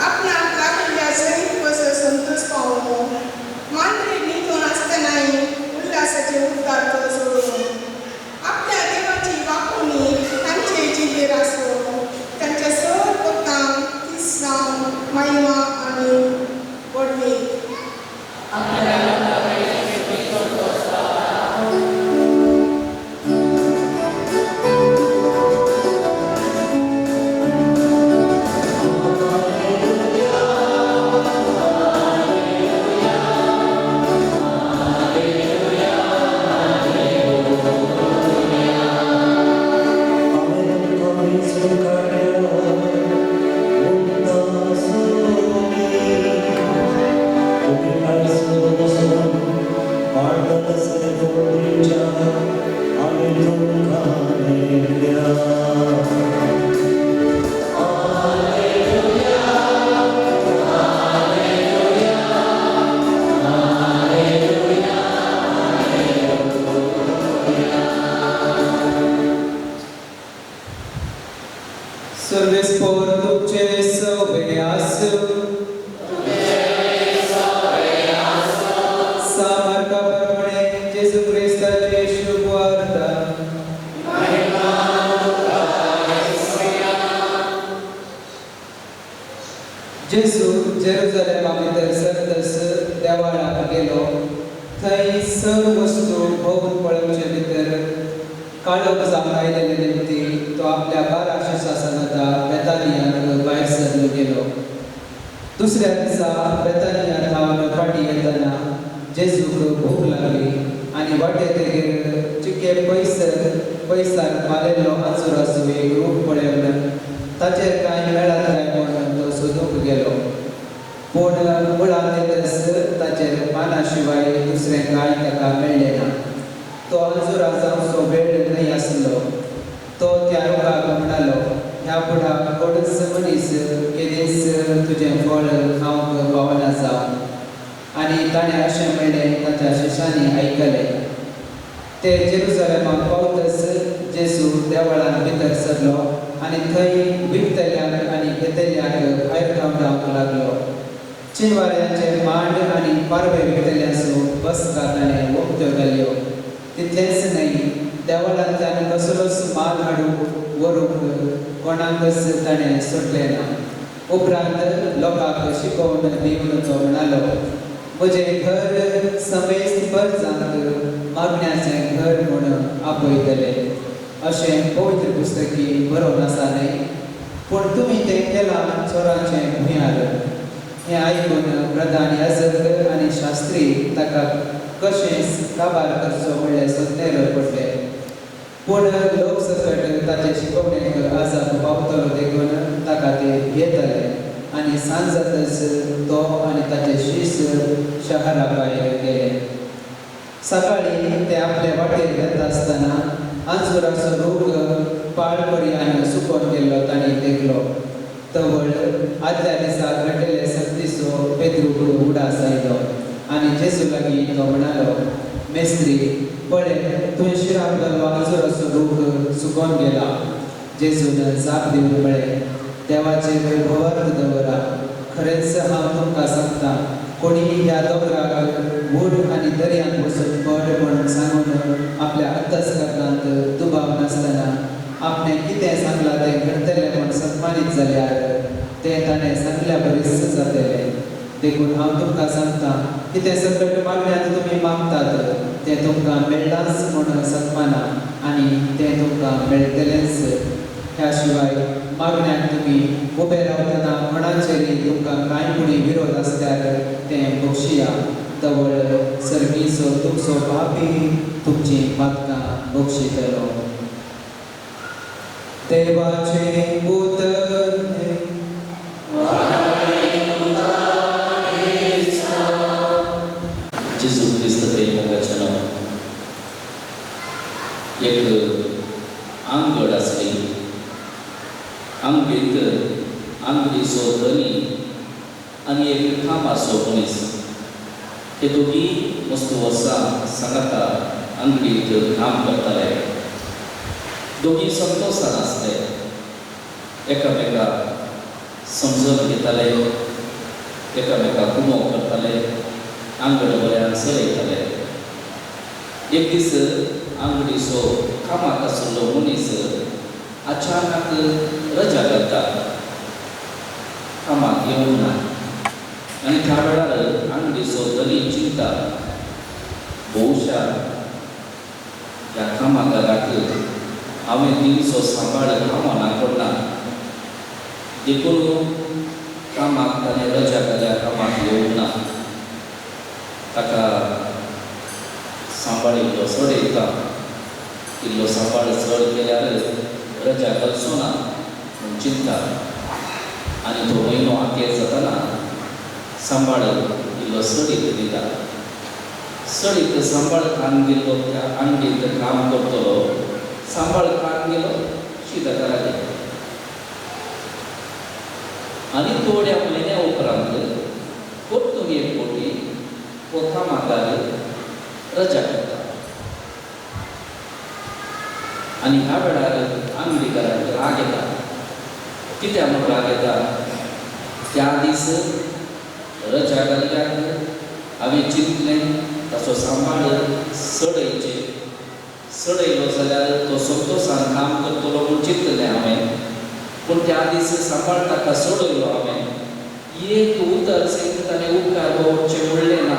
S4: आपणाक लागिल्ल्या सरीत पसर संतोष पावूं. मांद्री न्हिदून आसतनाय उल्हासाचे उद्गार तो सोडून. आपल्या देवाची वाकोवणी तांचे जिबेर आसूं. तांच्या सर भक्तांक तीच जावन महिमा आनी व्हडवीक.
S5: सर्वेस्पर तुमचे सवे आसूं. सामर्का प्रमाणे जेजू क्रिस्ताचे शुभवार्ता. जेजू जेरुजलेमा भितर सरतस देवाळाक गेलो. थंय सर्व वस्तू भोंवून पळोवचे भितर काळोख जावन आयलेले निमती तो आपल्या 12 शिसां सांगाता बेतानियाक भायर सरलो गेलो. दुसऱ्या दिसा बेतानिया थावन फाटीं येतना जेजूक भूक लागली आनी वाटे तेगेर चिके पयसार मारिल्लो आंजुराचो एक रूख पळयवन ताचेर कांय मेळत काय म्हूण तो सोदूंक गेलो. पूण मुळांत येतच ताचेर पानां शिवाय दुसरें कांय ताका मेळ्ळें ना. तो अंजुरा जावचो वेळ न्हय आसलो. तो त्या रुखाक म्हणालो, ह्या फुडां कोणूच मनीस केदींच तुजें फळ खावंक ताणें अशें म्हणलें ताच्या शिश्यांनी आयकलें. ते जेरुजलेमाक पावतच जेजू देवळांत भितर सरलो आनी थंय विकतल्यांक आनी घेतल्यांक भायर धांवडावंक लागलो. चिनवाऱ्यांचे मांड आनी पारवे विकतल्यांचो बसका ताणें वक्त्यो घाल्यो. तितलेंच न्हय, देवळांतल्यान कसलोच माल हाडूंक व्हरूंक कोणाकच ताणें सोडलें ना. उपरांत लोकांक शिकोवन दिवन तो म्हणालो, म्हजें घर समेस्त परजांक मागण्याचें घर म्हूण आपयतले अशें पवित्र पुस्तकी बरोवन आसा न्हय? पूण तुमी तें केलां चोराचें भुंयार. हें आयकून प्रधान याजक आनी शास्त्री ताका कशें काबार करचो म्हणलें सोदनेर पडले. पूण लोक सकट ताचे शिकोवणेक आजाप पावतलो देखून ताका ते भियेताले आनी सांज जातच तो आनी ताचे शीस शहरा भायर गेले. सकाळीं ते आपले वाटेर वेता आसतना आंजुराचो रूख पाळ पर्यान सुकोन गेल्लो तांणी देखलो. तवळ आदल्या दिसा घडलेले सक्तीचो पेद्रूक उडास आयलो आनी जेजू लागीं तो म्हणालो, मेस्त्री, पळय तुवें शिराप घाल्लो आंजुराचो रूख सुकोन गेला. जेजून जाप दिवन म्हळें, देवाचेर भवार्थ दवरा. खरेंच हांव तुमकां सांगता, कोणी ह्या दोंगराक वूड आनी दर्यांत वचून पड म्हणून सांगून आपल्या अंतस्करणांत दुबाव नासतना आपणें कितें सांगलां तें घडटलें म्हूण सन्मानीत जाल्यार तें ताणें सांगल्या बरीच जातलें. देखून हांव तुमकां सांगता, कितें सकट मागण्यांत तुमी मागतात तें तुमकां मेळ्ळांच म्हूण सन्माना आनी तें तुमकां मेळटलेंच. ह्या शिवाय मागण्याक तुमी उबे रावतना कोणाचेरय तुमकां कांय पुणी विरोध आसल्यार तें बक्षिया. तवळ सर्गीचो तुमचो बापी तुमचीं पातकां बक्षितलो. देवाचें उतर.
S2: जेजू क्रिस्त प्रेमोगाचें नांव. एक आंगड आसली. आंगडींत आंगडीचो धनी आनी एक कामाचो मनीस हे दोगी मस्त वर्सां सांगाता आंगडींत काम करताले. दोगी संतोशान आसले, एकामेका समजून घेताले, एकामेका कुमो करताले, आंगड बऱ्यान चलयताले. एक दीस आंगडीचो कामाक आशिल्लो मनीस अचानक रजा घालता, कामाक येवंक ना. आनी त्या वेळार आंगडीचो धनी चिंता, बहुशा ह्या कामागाराक हांवें दिवचो सांबाळ कामां पडना, देखून कामाक ताणें रजा घाल्या, कामाक येवंक ना. ताका सांबाळ इल्लो चडयता, इल्लो सांबाळ चड केल्यार रजा घालचो ना म्हूण चिंता. आनी तो म्हयनो आखेर जातना सांबाळ इल्लो सडीत दिता. सडीत सांबाळ खावन गेल्लो त्या आंगडींत काम करतलो सांबाळ खावन गेलो शिता घरा गेलो. आनी थोड्या म्हयन्या उपरांत परतून एक फावटी हो कामागार रजा करता. आनी ह्या वेळार आंगडीकाराक राग येता. कित्याक म्हूण राग येता? त्या दीस रजा घाल्ल्याक हांवें चिंतलें ताचो सांबाळ चडयचे, चडयलो जाल्यार तो संतोशान काम करतलो म्हूण चिंतलें हांवें. पूण त्या दीस सांबाळ ताका सोडयलो हांवें. एक उतर सयत ताणें उपकार बावचे म्हणलें ना.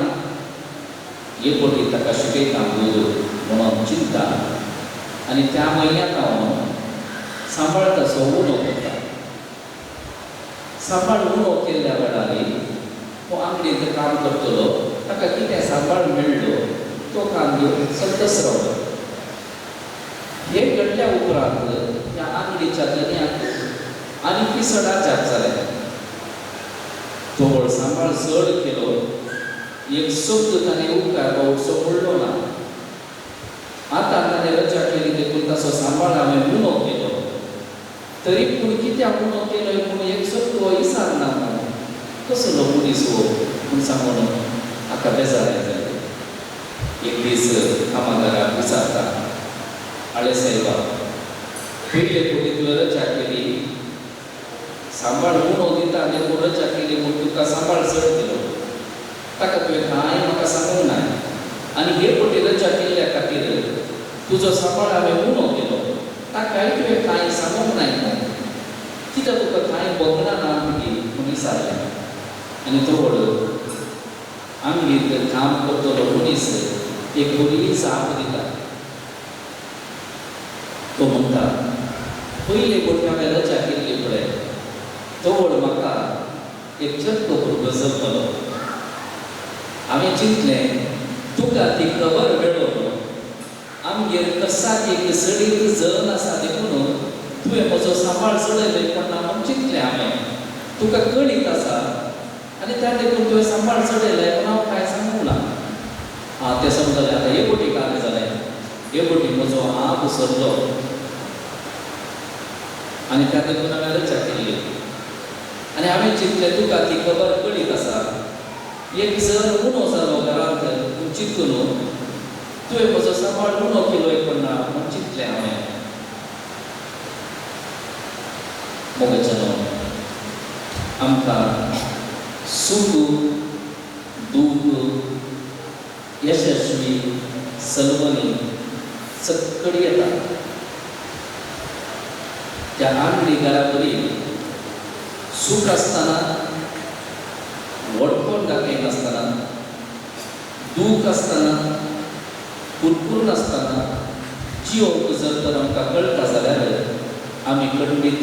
S2: एक फावटी ताका शिकयता म्हणून चिंता. आनी त्या म्हयन्यांत हांव सांबाळ ताचो उणो करता. सांबाळ उणो केल्ल्या वेळार हो आंगडींत काम करतलो ताका कितें सांबाळ मेळ्ळो तो काम घेवन संतोश रावलो. हें घडल्या उपरांत ह्या आंगडीच्या धनयाक आनी पिसड आजाप जालें. तोवळ सांबाळ चड केलो, एक शब्द ताणें उपकार बावचो म्हणलो ना. आतां ताणें रजा केली देखून ताचो सांबाळ हांवें उणो केलो, तरी पूण कित्याक उणो केलो म्हूण एक शब्द हो विचारना. कसलो मनीस हो म्हूण सांगून ताका बेजाराय जालें. एक दीस कामादाराक विचारता, आळे सायबा, पयले फावटी तुवें रजा केली, सांबाळ उणो दिता देखून रजा केली म्हूण तुका सांबाळ चड दिलो, ताका तुवें कांय म्हाका सांगूंक ना, आनी हे फावटी रजा केल्ल्या खातीर तुजो सांबाळ हांवें उणो केलो, ताकाय तुवें कांय सांगूंक नाय, कित्याक तुका कांय भोगना ना तुगी म्हूण विचारलें. आनी तवळ आमगेर काम करतलो मनीस एक बरी जाप दिता. तो म्हणटा, पयले फावटी हांवें रजा केल्ली पळय, तवळ म्हाका एक चरको भुरगो जल्मलो. हांवें चिंतलें तुका ती खबर मेळोवन आमगेर कसाक एक सडीत जन आसा देखून तुवें म्हजो सांबाळ चडयलो पण ना म्हूण चिंतलें हांवें. तुका कळीत आसा आनी त्या देखून तुवें सांबाळ चडयलें पूण हांव कांय सांगूंक ना. आं, तें समजलें. आतां हे फावटी कांय जालें, हे फावटी म्हजो हात सरलो आनी त्या देखून हांवें रजा केल्ली. आनी हांवें चिंतलें तुका ती खबर कळीत आसा, एक जर उणो जालो घरांत म्हूण चिंतून तुवें म्हजो सांबाळ उणो केलो पण ना म्हूण चिंतलें हांवें. मोगाच्यानो, आमकां सूख दूख यशस्वी सलवणी सक्कडी येता. त्या आंगडी घराबरी सूख आसतना व्हडपण दाखयनासतना, दूख आसतना कुरकुर नासतना जियोवंक जर तर आमकां कळटा जाल्यार आमी खंडीत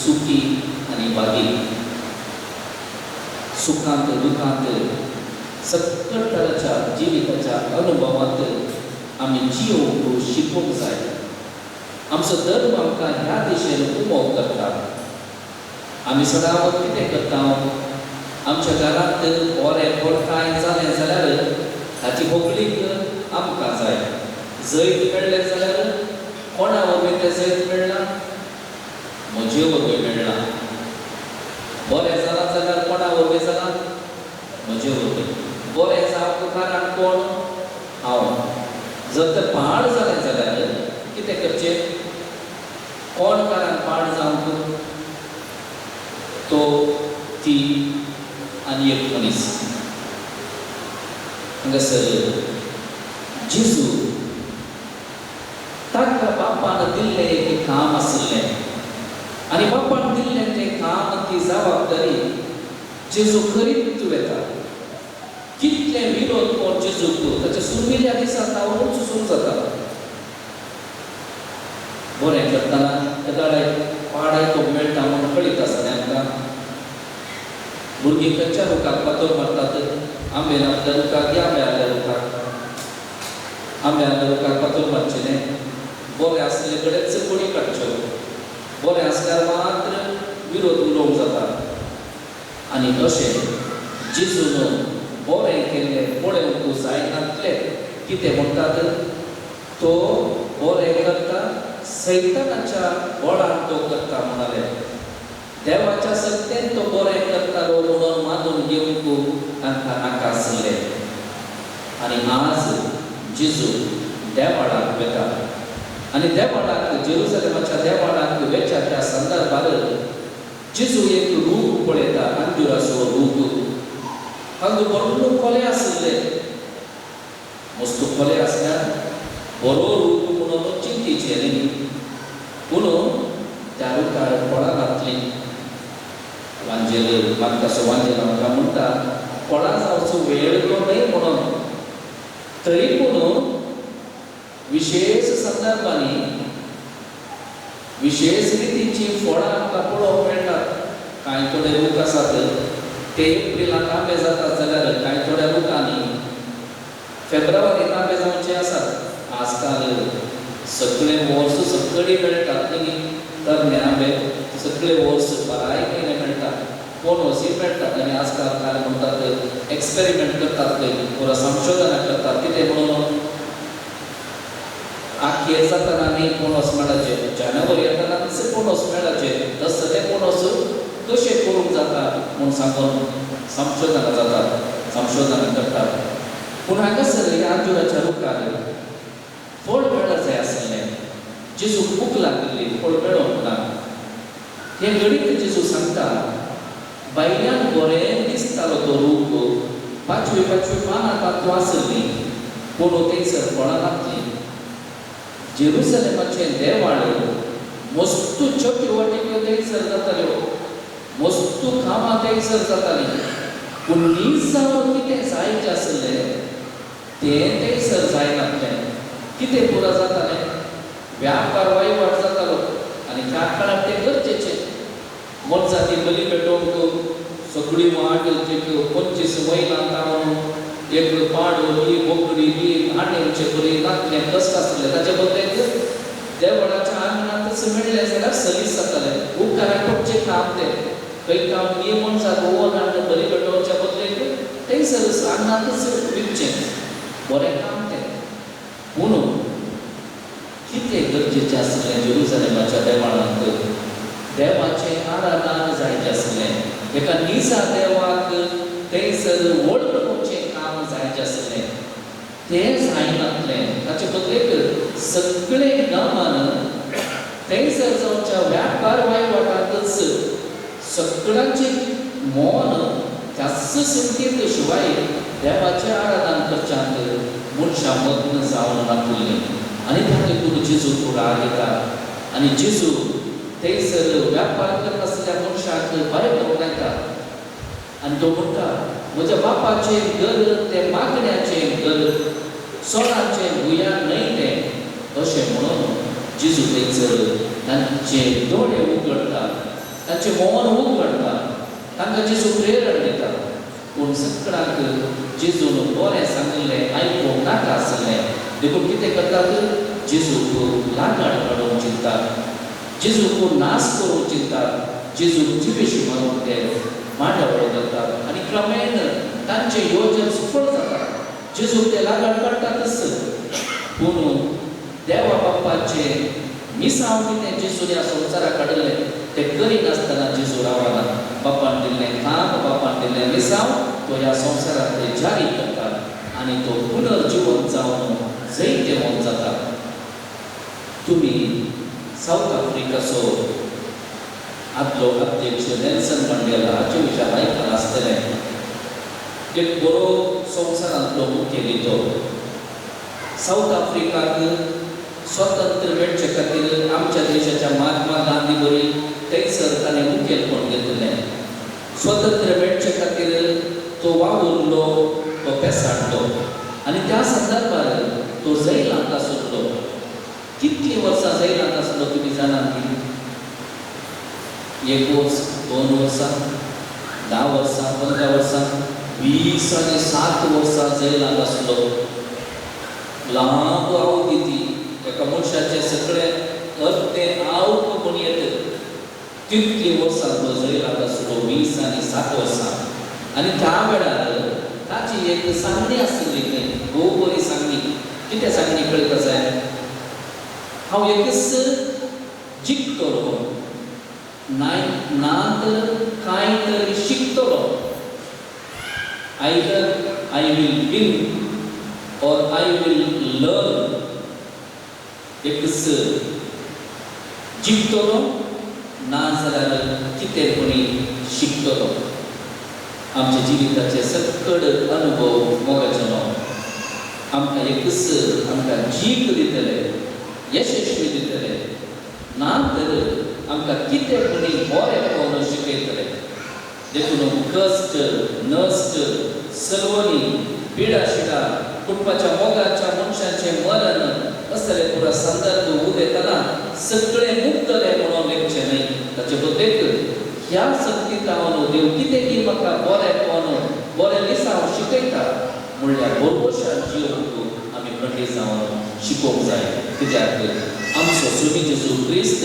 S2: सुखी आनी भागी. सुखांत दुखांत सकट तराच्या जिविताच्या अनुभवांत आमी जियोवंक शिकूंक जाय. आमचो धर्म आमकां ह्या दिशेन उमो करता. आमी सदांच कितें करता, आमच्या घरांत बरें कांय जालें जाल्यार ताची होगळीक आमकां जाय. जैत मेळ्ळें जाल्यार कोणा वरवीं तें जैत मेळ्ळां? म्हजे वरवीं मेळ्ळां. बरें जालां जाल्यार कोणा वरवीं जालां? म्हजे वरवीं. बरें जावंक कारण कोण? हांव. जर तें पाड जालें जाल्यार कितें करचें? कोण कारण पाड जावंक? तो, ती आनी एक मनीस. हांगासर जेजू ताका बापान दिल्लें एक काम आशिल्लें आनी बापान दिल्लें तें काम, ती जबाबदारी जेजू करीत वेता. कितले विरोध कोण जेजूक ताच्या सुरविल्ल्या दिसा तावूच सुरू जाता. बरें करतना केदाळाय पाड आयकूंक मेळटा म्हूण कळीत आसा न्ही आमकां. भुरगीं खंयच्या रुखाक फातर मारतात? आंबे नासल्या रुखाक या आंबे आहल्या रुखाक? आंबे आहल्या रुखाक फातर मारचे न्ही. बरें आसले कडेच कोणी काडच्यो, बरें आसल्यार मात्र विरोध उलोवंक जाता. आनी अशें जेजून बरें केल्लें पळोवंक जायनातलें. कितें म्हणटात? तो बरें करता, सैतानाच्या बळान तो करता म्हणाले. देवाच्या सत्तेन तो बरें करतालो म्हणून मानून घेवंक तांकां नाका आसलें. आनी आज जेजू देवाळाक वेता आनी देवाळाक, जेरुजलेमाच्या देवाळाक वेच्या त्या संदर्भार जेजू एक रूख पळयता, अंजुराचो रूख. तांकां बरो कोले आशिल्ले, मस्त कोले आसल्यार बरो रूख म्हणून चिंतीचें न्ही, पूण त्या रुखार फळां घातलीं. वांजेल मागतासो वांजेल आमकां म्हणटा फळां जावचो वेळ तो न्हय म्हणून, तरी पूण विशेश संदर्भांनी विशेश रितीची फळां आमकां पळोवंक मेळटात. कांय थोडे रूख आसात ते एप्रिलांत आंबे जातात जाल्यार कांय थोड्या रुखांनी फेब्रुवारींत आंबे जावचे आसात. आजकाल सगळे वर्स सगळी मेळटात न्ही, तरणे आंबे सगळे वर्स बाराय म्हयने मेळटात, पणसूय मेळटात. आनी आजकाल काय म्हणटात, एक्सपेरिमेंट करतात, पुरो संशोधनां करतात. कितें म्हणून आखेर जातना न्ही पणस मेळाचें, जानेवारी येतनाच पणस मेळाचें, तसलें पणस कशें करूंक जाता म्हूण सांगून संशोधनां जातात.
S1: संशोधन करतात. पूण हांगासर ह्या अंजुराच्या रुखार फळ मेळत जाय आसलें. जेजूक भूक लागिल्ली, फळ मेळोंक ना. हें गणीत जेजू सांगता. भायल्यान बरें दिसतालो तो रूख, पांचवी पांचवी पानां तातूंत आसलीं, पूण थंयसर फळां नासलीं. जेरुसलेमाचें देवाळ मस्तू छोट्यो वाटिक्यो थंयसर जाताल्यो, मस्तू कामां थंयसर जातालीं, पूण नीज जावन कितें जायचें आसलें तें थंयसर जायनासलें. कितें पुरो जातालें, व्यापार वयवाट जातालो आनी त्या काळार तें गरजेचें. मोनजाती बली पेटोवंक सगळी वाट 25 मैलां तावन एक पाडो बी बोकडी बी हाडचे बरी नातलें कश्ट आसलें. ताचे बदलेक देवळाच्या आंगणांतच मेळ्ळें जाल्यार सलीस जातालें. उपकाराक पडचें काम तें. खंय काम ही मनशाक ओवन हाडून बली पेटोवच्या बदलेक थंयसर आंगणांतच विकचें, बरें काम तें. पूण कितें गरजेचें आसलें जेरुसलेमाच्या देवळांत, देवाचें आराधन जायचें आसलें. एका निजा देवाक थंयसर वळखुचें काम जायचें आसलें, तें जायनासलें. ताचे बदलेक सगळें गांवान थंयसर जावच्या व्यापार वयवाटांतच सगळ्यांचें मन त्याच सिमतीत शिवाय देवाचें आराधन करच्यांत मनशां मग्न जावन नाशिल्लीं. आनी त्या देखून जेजूक राग येता आनी जेजू थंयसर व्यापार करनासल्या मनशाक भायर धांवडायता आनी तो म्हणटा, म्हज्या बापाचें घर तें मागण्याचें घर, चोराचें भुंयान न्हय तें. अशें म्हणून जेजू थंयसर तांचे दोळे उगडटा, तांचें मन उगडटा, तांकां जेजू प्रेरण दिता. पूण सगळ्यांक जेजून बरें सांगिल्लें आयकूंक नाका आसलें. देखून कितें करतात, जेजूक लागाड काडूंक चिंतात, जेजूक नाश करूंक चिंतात, जेजूक जिवेशी मारून ते मांडावळ करतात आनी क्रमेण तांचें योजन सफळ जाता. जेजूक ते लागाड काडटातच, पूण देवा बाप्पाचें मिसांव कितें जेजून ह्या संवसाराक काडिल्लें तें करिनासतना जेजू रावना. बापान दिल्लें काम, बापान दिल्लें मिसांव तो ह्या संवसारांत ते जारी करता आनी तो पुनर्जिवन जावन जैतेवंत जाता. तुमी सावथ आफ्रिकाचो आदलो अध्यक्ष नेल्सन मंडेला हाचे विचार आयकलां आसतलें. एक बरो संवसारांतलो मुखेली तो. सावथ आफ्रिकाक स्वतंत्र मेळचे खातीर आमच्या देशाच्या महात्मा गांधी बरी थंयसर ताणें मुखेलपण घेतिल्लें. स्वतंत्र मेळचे खातीर तो वावुरलो, तो पेसाडलो आनी त्या संदर्भार तो जैलांत आसलो. कितलीं वर्सां जैलांत आसलो तुमी जाणात? 1 वर्स, 2 वर्सां, 10 वर्सां, 15 वर्सां, 20 आनी 7 वर्सां जैलांत आसलो. लांब आवती ती एका मनशाचें सगळें अर्दें आवक म्हण येता तितलीं वर्सां तो जैलांत आसलो, 20 आनी 7 वर्सां. आनी त्या वेळार ताची एक सांगणी आसली खंय, भोव बरी सांगणी. कितें सांगणी कळटा सायब? हांव एकच जिखतलो, ना तर कांय तरी शिकतलो. Either I will win or I will learn. एकच जिखतलो, ना जाल्यार कितें कोणी शिकतलो. आमच्या जिविताचे सकड अनुभव मोगाचे न्हू आमकां एकच आमकां जीक दितले, यशस्वी दितले, ना तर आमकां कितें कोणी बरें पळोवन शिकयतले. देखून कश्ट, नश्ट, सलवणी, पिडा शिडा, कुटुंबाच्या मोगाच्या मनशाचें मरण असले पुरा संदर्भ उलयतना सगळें मुक्तलें म्हणून लेखचें न्हय. ताचे बदलेक ह्या संगीतावन देव कितें की म्हाका बरें पळोवन बरें लिसांव शिकयता म्हणल्यार भरवशान जियोवंक आमी खंडीत जावन शिकोवंक जाय. कित्याक आमचो सुमी जेजू क्रिस्त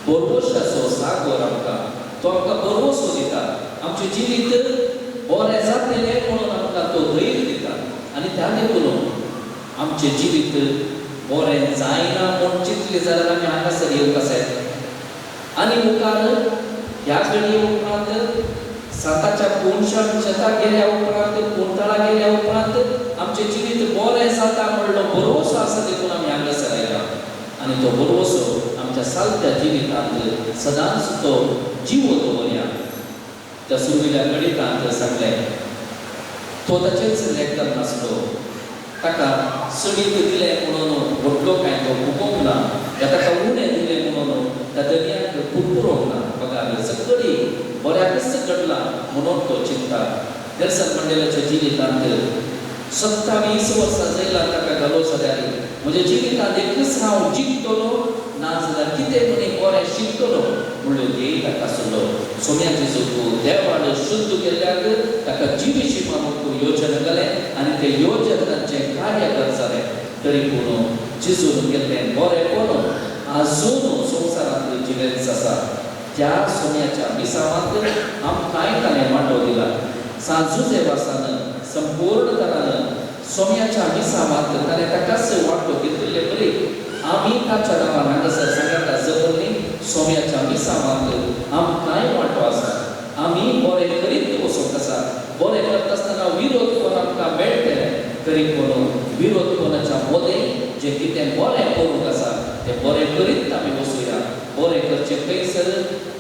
S1: भरवशाचो सागर आमकां, तो आमकां भरवसो दिता. आमचें जिवीत बरें जातलें म्हणून आमकां तो धैर्य दिता आनी त्या देखून आमचें जिवीत बरें जायना म्हूण चिंतलें जाल्यार आमी हांगासर येवंक आसाय. आनी मुखार ह्या घडये उपरांत सांताच्या कोनशाक शेताक गेल्या उपरांत, कोणतळा गेल्या उपरांत आमचें जिवीत बरें जाता म्हणलो भरवसो आसा, देखून आमी हांगासर आयला. आनी तो भरवसो आमच्या सालत्या जिवितांत सदांच तो जिवो दवरया. त्या सुरवेल्या गणितांत सांगलें, तो ताचेच लेखन नासलो, ताका सडीत दिलें म्हणून व्हडलो कांय तो भुगोवंक ना, या ताका उणें दिलें म्हणून त्या दर्याक पुरपुरोंक ना. बघा सकडी बऱ्याकच घडला म्हणून तो चिंता. नेल्सन मंडेलाच्या जिवितांत 27 वर्सां जैलांत ताका घालो जाल्यार म्हज्या जिवितांत एकच हांव जिखतलो, ना जाल्यार कितें म्हणी बरें शिकतलो म्हणलो ध्येय ताका आसलो. सोम्या जेजूक देवान शुद्ध केल्ल्याक ताका जिविशी मानूंक योजन घालें आनी तें योजन तांचें कार्यकर जालें. तरी पूण जेजून केल्लें बरें करून आजून संवसारांत जिवेंच आसा. त्या सोम्याच्या मिसावांत आमकांय ताणें वांटो दिला. सांजुजे वासान संपूर्ण तरान सोम्याच्या मिसावांत ताणें ताकाच वांटो घेतिल्ले बरी आमी ताच्या नांवान हांगासर सांगाता जमनी सोम्याच्या मिसावांत आमकांय वांटो आसा. आमी बरें करीत वचूंक आसा. बरें करता आसतना विरोध कोण आमकां मेळटले, तरी कोण विरोध कोणाच्या मदें जें कितें बरें करूंक आसा तें बरें करीत आमी वचुया. बरें करचें खंयसर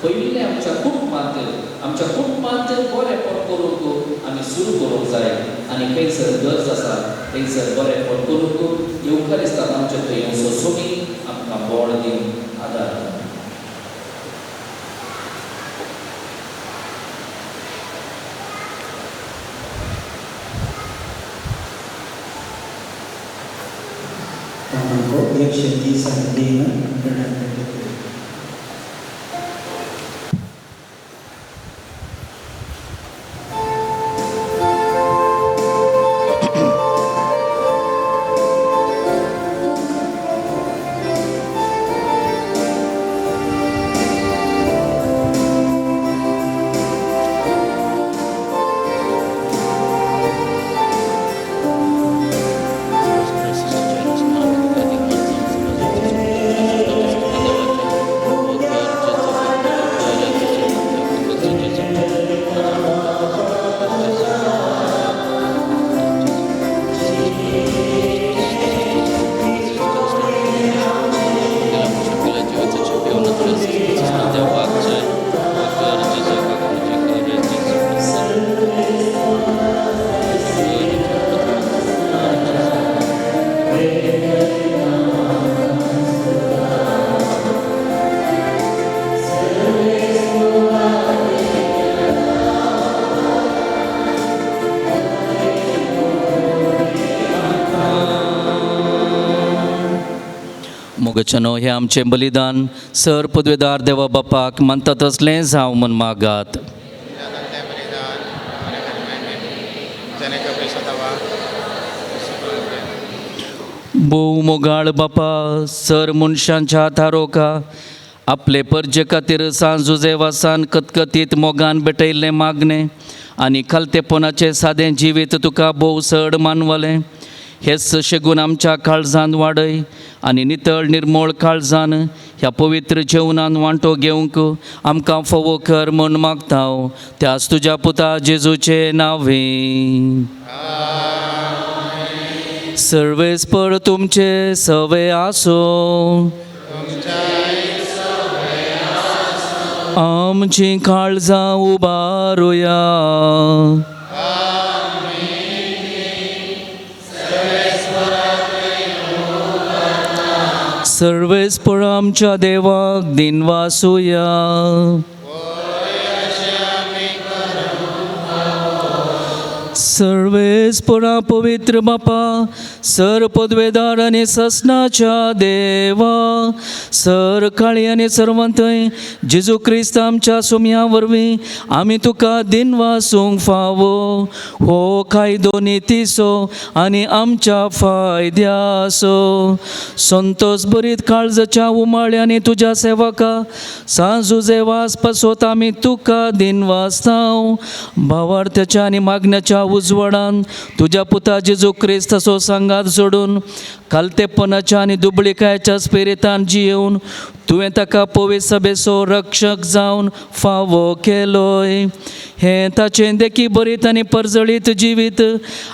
S1: पयलें आमच्या कुटुंबांत, आमच्या कुटुंबांत बरेंपण करूंक आमी सुरू करूंक जाय. आनी खंयसर गरज आसा थंयसर बरेंपण करूंक येवकारिस्तान आमचे थंय येवचो सोमी आमकां बळ दिवन आदार दिवन.
S6: 130 आणि 3 123.
S2: मोगचनो हे आमचें बलिदान सर पदवेदार देवा बापाक मानता तसलें जावं म्हूण मागात. भोव मोगाळ बापा, सर मनशांच्या थारोका आपले परजे खातीर सांजुजे वासान कतकतीत मोगान भेटयल्लें मागणें आनी खालतेपणाचें सादें जिवीत तुका भोव चड मानवलें. हेच शेगून आमच्या काळजान वाडय आनी नितळ निर्मोळ काळजान ह्या पवित्र जेवणान वांटो घेवंक आमकां फावो कर म्हूण मागता त्याच तुज्या पुता जेजूचे नांवे. सर्वेस्पर तुमचे सवे आसो. आमची काळजां उबारुया. सर्वेस्पर आमच्या देवाक दिनवासुया. सर्वेस्परा पवित्र बापा, सर पदवेदार आनी ससनाच्या देवा, सर काळी आनी सर्वंतय जेजू क्रिस्त आमच्या सोम्या वरवीं आमी तुका दिनवासूंक फावो. हो कायदो नितीचो आनी आमच्या फायद्याचो. संतोस बरीत काळजाच्या उमाळ्यांनी तुज्या सेवका सांजुजे वास पासत आमी तुका दिनवासताव. भावार्थ्याच्या आनी मागण्याच्या उजवाडान तुज्या पुता जेजू क्रिस्ताचो सांगात सोडून खालतेपणाच्या आनी दुबळिकायेच्या स्पिरितान जियेवन
S1: तुवें ताका पवित्र सभेचो रक्षक जावन फावो केलोय. हें ताचें देखी बरीत आनी परजळीत जिवीत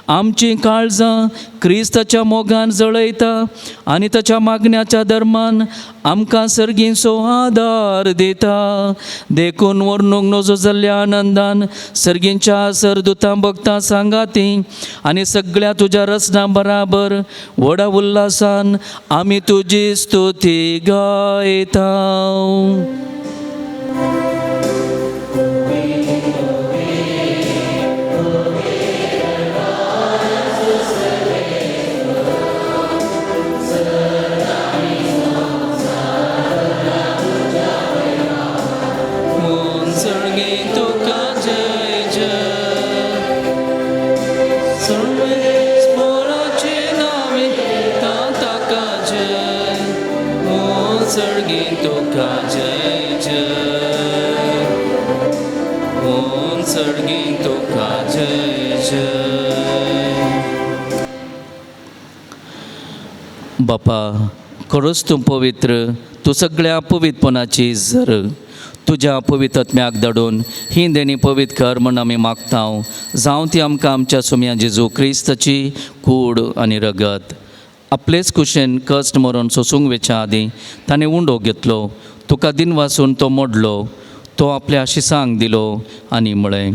S1: आमचीं काळजां क्रिस्ताच्या मोगान जळयता आनी ताच्या मागण्याच्या धर्मान आमकां सर्गींचो आदार दिता. देखून वर्णूंक नजो जाल्ल्या आनंदान सर्गींच्या सरदुतां भक्तां सांगाती आनी सगळ्या तुज्या रचना बराबर व्हडा उल्हासान आमी तुजी स्तुती गायता. बापा, खरोच तूं पवित्र, तूं सगळ्या पवित्रपणाची जर तुज्या पवित्र आत्म्याक धाडून ही देणी पवित्र कर म्हूण आमी मागता. जावं ती आमकां आमच्या सुम्या जेजू क्रिस्ताची कूड आनी रगत. आपलेच कुशेन कश्ट मरून सोसूंक वेच्या आदीं ताणें उंडो घेतलो, तुका दिनवासून तो मोडलो, तो आपल्या शिसांक दिलो आनी म्हळें,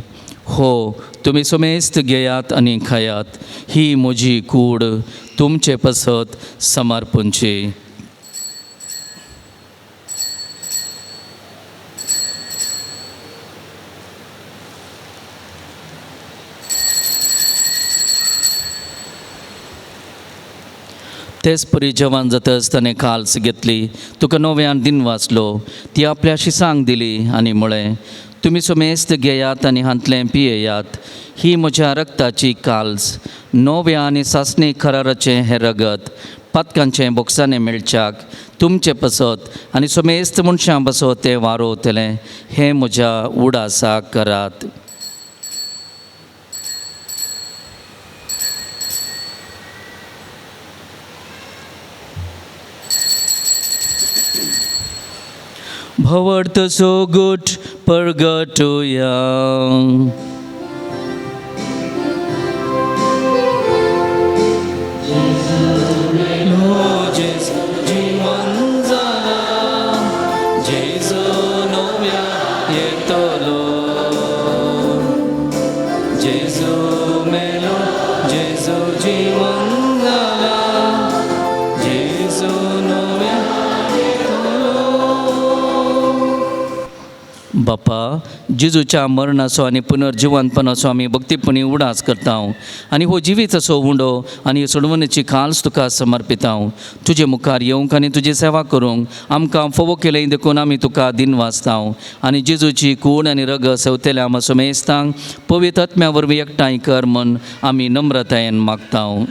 S1: हो तुमी समेस्त घेयात आनी खायात, ही म्हजी कूड तुमचे पसत समर्पणची. तेच परी जवान जातच ताणें काल्स घेतली, तुका नव्यान दिन वाचलो, ती आपल्या शिसांक दिली आनी म्हळें, तुमी समेस्त घेयात आनी हांतलें पियेयात, ही म्हज्या रक्ताची काल्स, नव्या आनी सासणी कराराचें हें रगत पातकांचें बोक्सांनी मेळच्याक तुमचें पसत आनी समेस्त मनशां पसत तें वारोवतलें, हें म्हज्या उडासाक करात. भवर्त सोगूट परगटुया. बापा, जेजूच्या मरणाचो आनी पुनर्जिवनपणाचो आमी भक्तीपणी उडास करता आनी हो जिवीताचो उंडो आनी सोडवणेची खाल्स तुका समर्पिता. तुजे मुखार येवंक आनी तुजी सेवा करूंक आमकां फोवो केलें देखून आमी तुका दिनवासता आनी जेजूची कूड आनी रगत सेवतेल्या आमा समेस्तांक पवित्र आत्म्या वरवीं एकठांय कर म्हूण आमी नम्रतायेन मागता.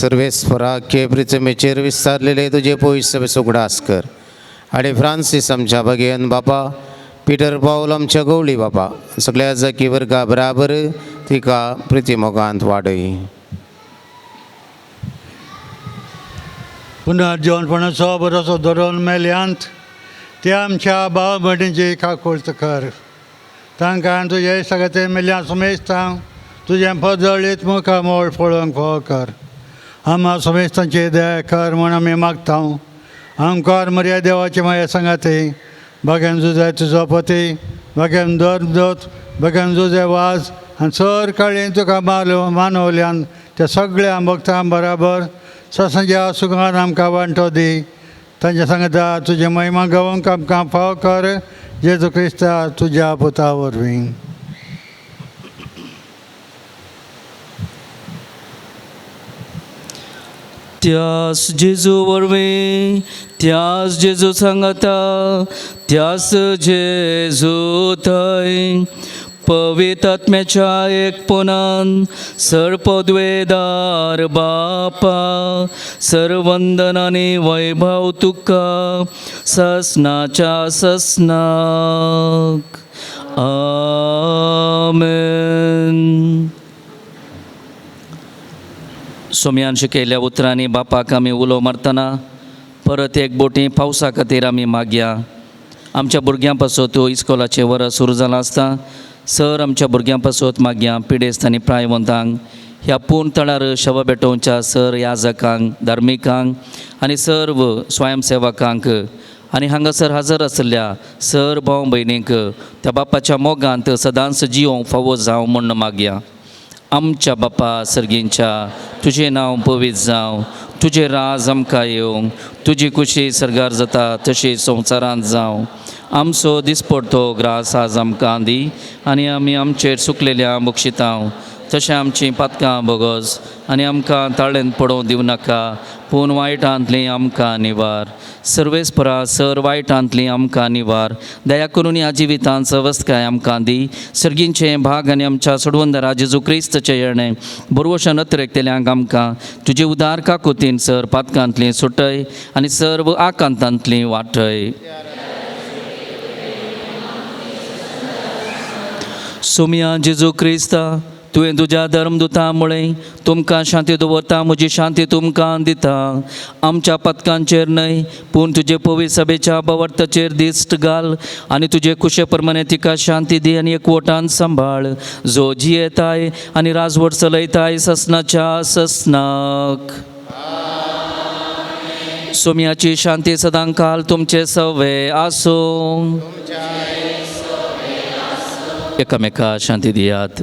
S7: सर्वेस्परा के पृथ्वीचेर विस्तारलेले तुजे पवित्र उगडास कर आनी फ्रांसीस आमच्या भगेन बापा, पिटर पावल आमच्या गवळी बापा, सगळ्या जाकी वर्गा बराबर तिका प्रिती मोगांत वाडय.
S8: पुनर्जीवनपणाचो बरोसो धरून मेल्यांत ते आमच्या भाव भयणीची काकुळट कर, तांकां तुजे सगळे मेल्या समेस्तांक तुजें पदळीत मुखामोळ पळोवंक फावो कर. आमा समेस्तांची दया कर म्हूण आमी मागता. आमकार मर्या देवाचे माया सांगाते बागेन जुजाय तुजो पती, बागेन दर दोत, बागेन जुजे वाज आनी सर काळी तुका मानवल्यान त्या सगळ्या भक्तां बराबर ससांच्या सुखान आमकां वांटो दी. तांच्या सांगता तुजे महिमा गावंक आमकां फाव कर, जेजू क्रिस्ता तुज्या पुता वरवीं.
S1: त्यास जेजू वरवीं, त्यास जेजू सांगता, त्यास जेजू थंय पवित्र आत्म्याच्या एकपणान सर्पद्वेदार बापा, सर्वंदन आनी वैभव तुका ससनाच्या ससनाक. आमेन.
S2: सोम्यान शिकयल्ल्या उतरांनी बापाक आमी उलो मारतना परत एक बोटी पावसा खातीर आमी मागया. आमच्या भुरग्यां पासत इस्कोलाचें वरस सुरू जालां आसता सर आमच्या भुरग्यां पासत मागया. पिडेस्त आनी प्रायवंतांक ह्या पूर्ण तळार शव भेटोवच्या सर याजकांक धार्मिकांक आनी सर्व स्वयंसेवकांक आनी हांगासर हजर आशिल्ल्या सर भाव भयणींक त्या बापाच्या मोगांत सदांच जियोंक फावो जावं म्हूण मागया. आमच्या बापा सर्गींच्या तुजें नांव पवित्र जावं, तुजें राज आमकां येवं, तुजी खुशी सर्गार जाता तशी संवसारांत जावं. आमचो दिसपडतो ग्रास आज आमकां दी आनी आमी आमचेर सुकलेल्या बक्षितांव तशें आमचीं पातकां बोगस आनी आमकां ताळेंत पडोवंक दिवं नाका पूण वायटांतलीं आमकां निवार. सर्वेस्परा सर वायटांतलीं आमकां निवार. दया करून ह्या जिवितांत सवस्तकाय आमकां दी. सर्गींचें भाग आनी आमच्या सोडवंदरा जेजू क्रिस्तचें येणें बरवशान अतिरेकतल्यांक आमकां तुजे उदार काकुतीन सर पातकांतलीं सुटय आनी सर्व आकांतांतलीं वाटय. सोमिया जेजू क्रिस्ता तुवें तुज्या धर्मदुता मुळे तुमकां शांती दवरता, म्हजी शांती तुमकां दिता. आमच्या पथकांचेर न्हय पूण तुजे पवित्र सभेच्या बवर्ताचेर दिश्ट घाल आनी तुजे कुशे प्रमाणे तिका शांती दी आनी एकवटान सांबाळ, जो जियेताय आनी राजवट चलयताय ससनाच्या ससनाक. सोम्याची शांती सदांकाल तुमचे सवे आसूं. एकामेका शांती दियात.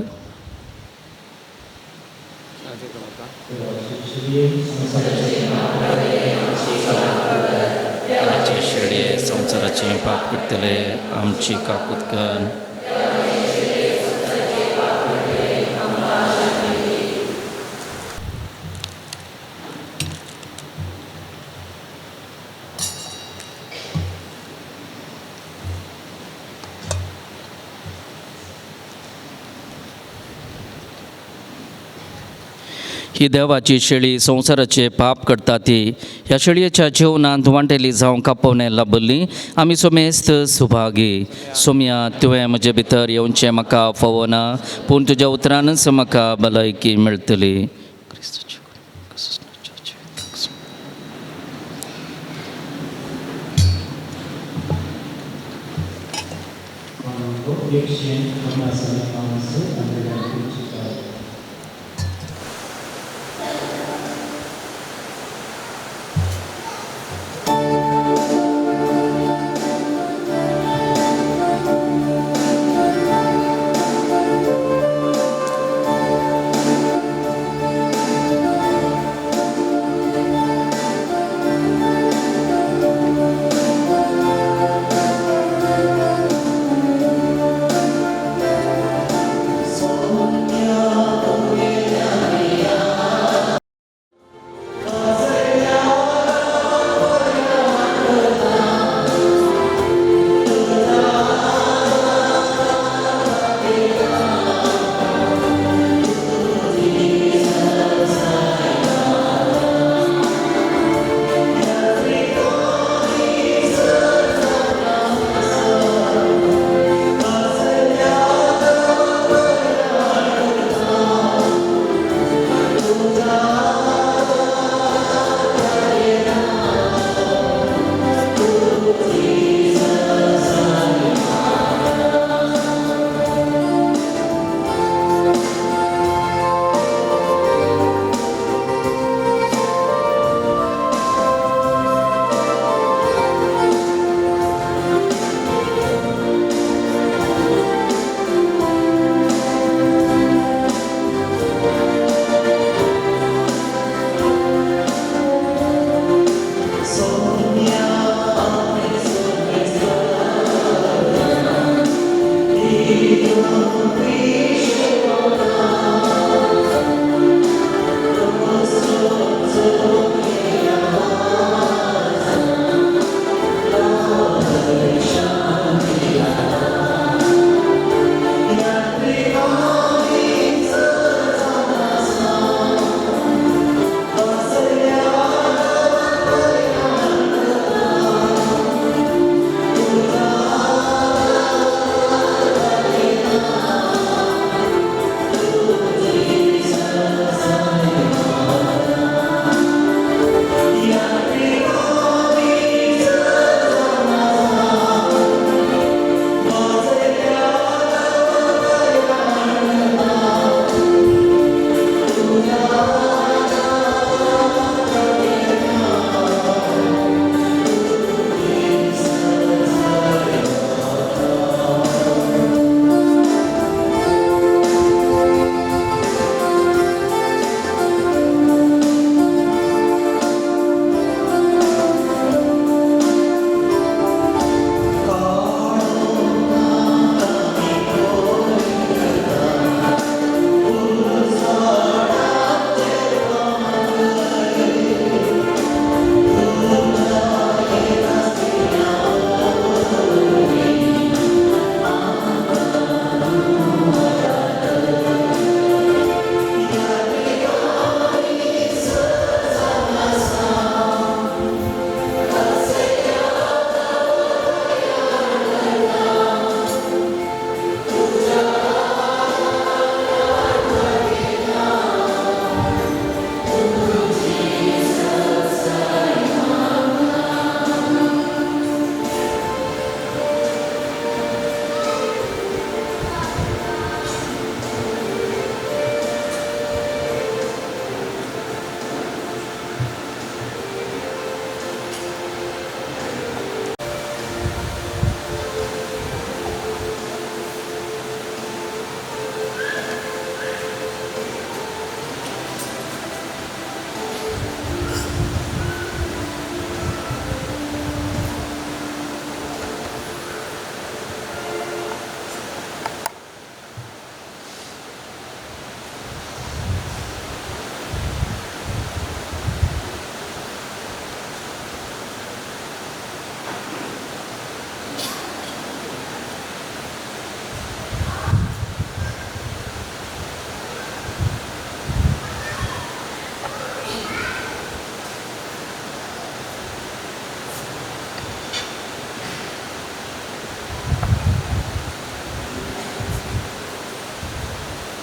S2: शेळये संवसाराचें पाप करतले आमची काकूत कर. ही देवाची शेळी संवसाराचे पाप करता ती ह्या शेळयेच्या जेवणांत वांटेली जावं कापोवणे लाबल्ली आमी सोमेस्त सुभागी. सोम्या तुवें म्हजे भितर येवचें म्हाका फावना पूण तुज्या उतरानच म्हाका भलायकी मेळटली.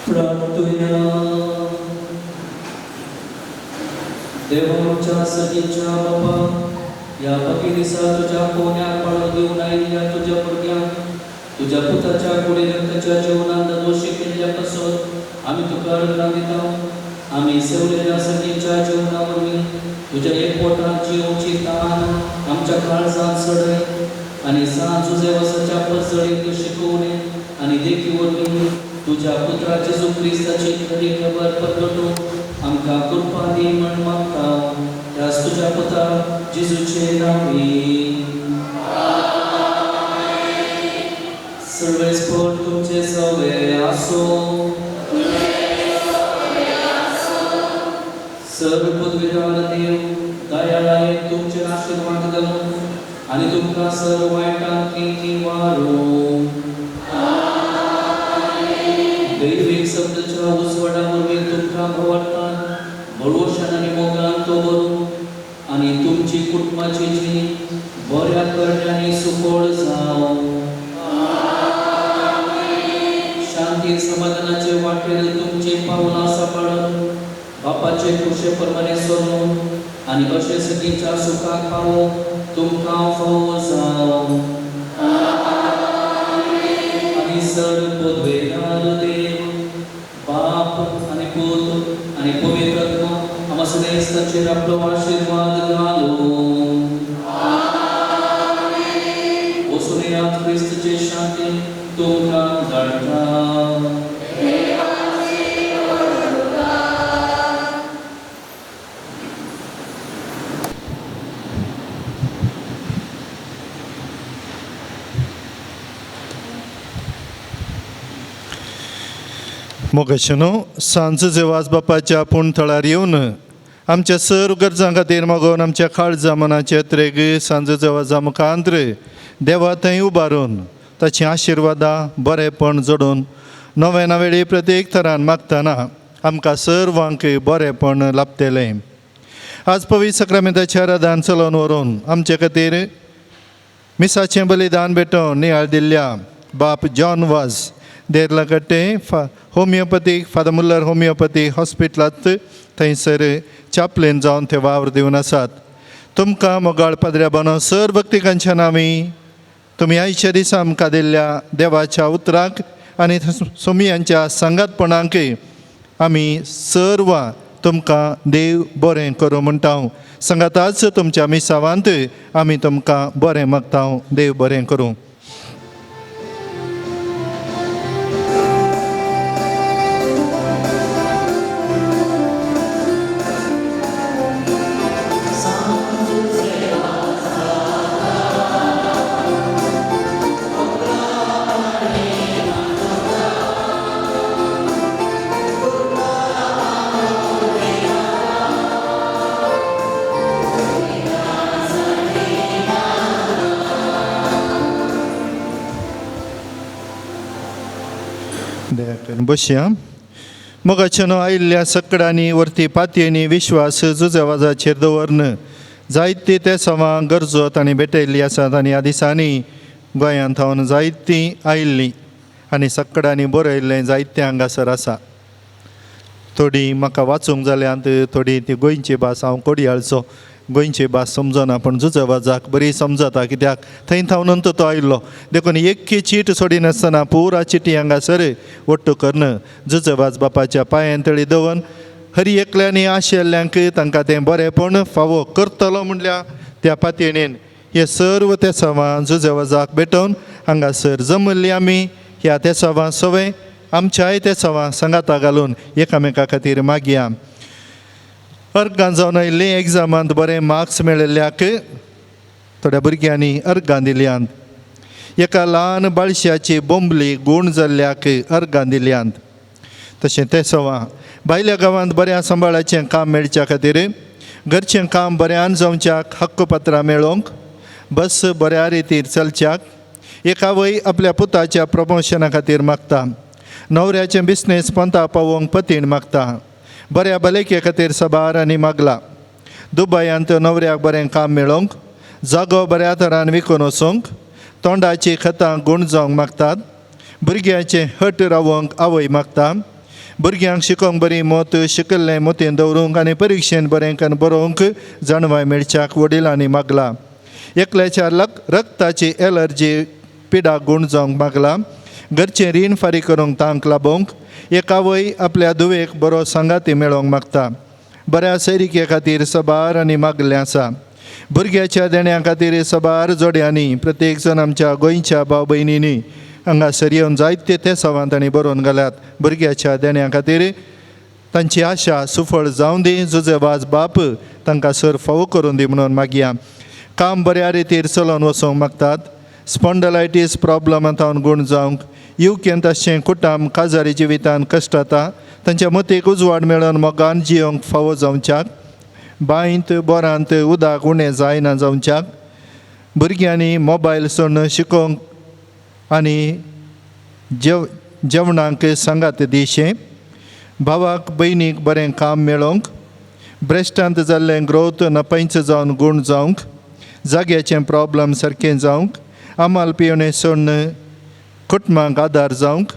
S1: प्रार्थुया. देवा आमच्या सगळींच्या बाबा, ह्या भगी दिसा तुज्या कोन्याक पाळो दिवन आयिल्ल्या तुज्या भुरग्यांक तुज्या पुताच्या कुडी रक्ताच्या जेवणांत दोशी केल्ल्या पासत आमी तुका अर्गां दिता. आमी सेवलेल्या सगळींच्या जेवणा वरवीं तुज्या एकवटान जियोवची तान आमच्या काळजांत चडय आनी सांज जुजेवसाच्या परजळीत शिकोवणे आनी देखी वरवीं तुज्या पुत्रा जेजू क्रिस्ताची खरी खबर परगटूंक आमकां कृपा दी म्हण मागता. ह्याच तुज्या पुता जेजूचे नांवी. सर्वेस्पर तुमचे सवे आसो. सर्व पदवीदार देव दयाळायेन तुमचेर आशिर्वाद घालून आनी तुमकां सर्व वायटांतली निवारूं. दैवीक शब्दाच्या उजवाडा वरवीं तुमकां भोंवतात भरवशान आनी मोगान तो व्हरूं आनी तुमची कुटुंबाची जीण बऱ्या करण्यांनी सुखोळ जावं. शांती समाधानाचे वाटेर तुमची पावलां सांबाळून बापाचे खुशे प्रमाणे चलून आनी अशे सगळींच्या सुखाक पावोवंक तुमकां फावो जावं. आनी सर पदवेदार देव बाप आनी पूत आनी पवित्र आत्मो आमकां सदांच आपलो आशिर्वाद घालूं. वचून येयात, क्रिस्तची शांती तुमकां धाडटा.
S9: मोगेशनो सांजचे वाज बापाच्या आपूण थळार येवन आमच्या सर गरजां खातीर मागोवन आमच्या काळजा मनाचे त्रेग सांजचे वाजा मुखांत्र देवा थंय उबारून ताची आशिर्वादां बरेंपण जोडून नवे नवेळी प्रत्येक थरान मागतना आमकां सर्वांक बरेंपण लाभतलें. आज पवित्र सक्रामेंताच्या आराधन चलोवन व्हरून आमचे खातीर मिसाचें बलिदान भेटोवन नियाळ दिल्ल्या बाप जॉन वाज देरलाकट्टे होमियोपथीक फादर मुल्लर होमियोपथी हॉस्पिटलांत थंयसर चापलेन जावन ते वावर दिवन आसात. तुमकां मोगाळ पाद्र्या बानो सर भक्तिकांच्या नांवी तुमी आयच्या दिसा आमकां दिल्ल्या देवाच्या उतराक आनी सोमियांच्या सांगातपणाक आमी सर्वां तुमकां देव बरें करूं म्हणटा. सांगाताच तुमच्या मिसावांत आमी तुमकां बरें मागता. देव बरें करूं. बसया. मोगाच्यानो आयिल्ल्या सकडांनी वरती पातयेनी विश्वास जुजवाजाचेर दवरन जायती ते सवां गरजो तांणी भेटयल्ली आसात आनी ह्या दिसांनी गोंयांत थावन जायतीं आयिल्लीं आनी सकडांनी बरयल्लें जायतें हांगासर आसा. थोडीं म्हाका वाचूंक जाल्यांत, थोडीं ती गोंयची भास हांव कोडयाळचो गोंयची भास समजना पूण जुजवाजाक बरी समजता कित्याक थंय थावन तो आयिल्लो. देखून एक चीट सोडिनासतना पुरा चिटी हांगासर वट्टू करून जुजवाज बापाच्या पांयान तळी दवरून हरी एकल्यांनी आशिल्ल्यांक तांकां तें बरेंपण फावो करतलो म्हणल्यार त्या पातयेन हे सर्व ते सवां जुजवाजाक भेटोवन हांगासर जमल्ली आमी ह्या ते सवां सवय आमच्याय ते सवां सांगाता घालून एकामेका खातीर मागया. अर्गां जावन आयिल्लीं एग्जामांत बरें मार्क्स मेळिल्ल्याक थोड्या भुरग्यांनी अर्गां दिल्यांत. एका ल्हान बाळशाची बोंबली गूण जाल्ल्याक अर्गां दिल्यांत. तशें तें सवां भायल्या गांवांत बऱ्या सांबाळाचें काम मेळच्या खातीर घरचें काम बऱ्यान जावच्याक हक्कपत्रां मेळोवंक बस बऱ्या रितीर चलच्याक एक आवय आपल्या पुताच्या प्रमोशना खातीर मागता. न्हवऱ्याचें बिजनेस पंता पावोवंक पतीण मागता. बऱ्या भलायके खातीर सबार आनी मागला. दुबयांत न्हवऱ्याक बरें काम मेळोवंक जागो बऱ्या तरान विकून वचूंक तोंडाची खतां गूण जावंक मागतात. भुरग्याचें हट रावोवंक आवय मागता. भुरग्यांक शिकोवंक बरी मत शिकल्लें मतीन दवरूंक आनी परिक्षेन बरें करून बरोवंक जाणवाय मेळच्याक वडिलांनी मागला. एकल्याच्या रक्ताची एलर्जी पिडा गूण जावंक मागला. घरचें रीण फारीक करूंक तांक लाबोवंक. एक आवय आपल्या धुवेक बरो सांगाती मेळोवंक मागता. बऱ्या सैरिके खातीर सबार आनी मागलें आसा. भुरग्याच्या देण्या खातीर सबार जोड्यांनी प्रत्येक जण आमच्या गोंयच्या भाव भयणींनी हांगासर येवन जायते ते सवान तांणी बरोवन घाल्यात. भुरग्याच्या देण्या खातीर तांची आशा सुफळ जावं दी. जुजेवाज बाप तांकां सर फावो करून दी म्हणून मागया. काम बऱ्या रितीर चलोवन वचोंक मागतात. स्पॉन्डलायटीस प्रॉब्लमांत गूण जावंक. युकेंत आसचें कुटाम काजारी जिवितान कश्टाता तांच्या मतीक उजवाड मेळोवन मोगान जियोंक फावो जावच्याक. बांयत बोरांत उदक उणें जायना जावच्याक. भुरग्यांनी मोबायल सोडून शिकोवंक आनी जेवणाक सांगात दिशें. भावाक भयणीक बरें काम मेळोवंक. ब्रेस्टांत जाल्लें ग्रोथ नपैंच जावन गूण जावंक. जाग्याचें प्रॉब्लम सारकें जावंक. आमाल पिवणें सोडून कुटुंबाक आदार जावंक.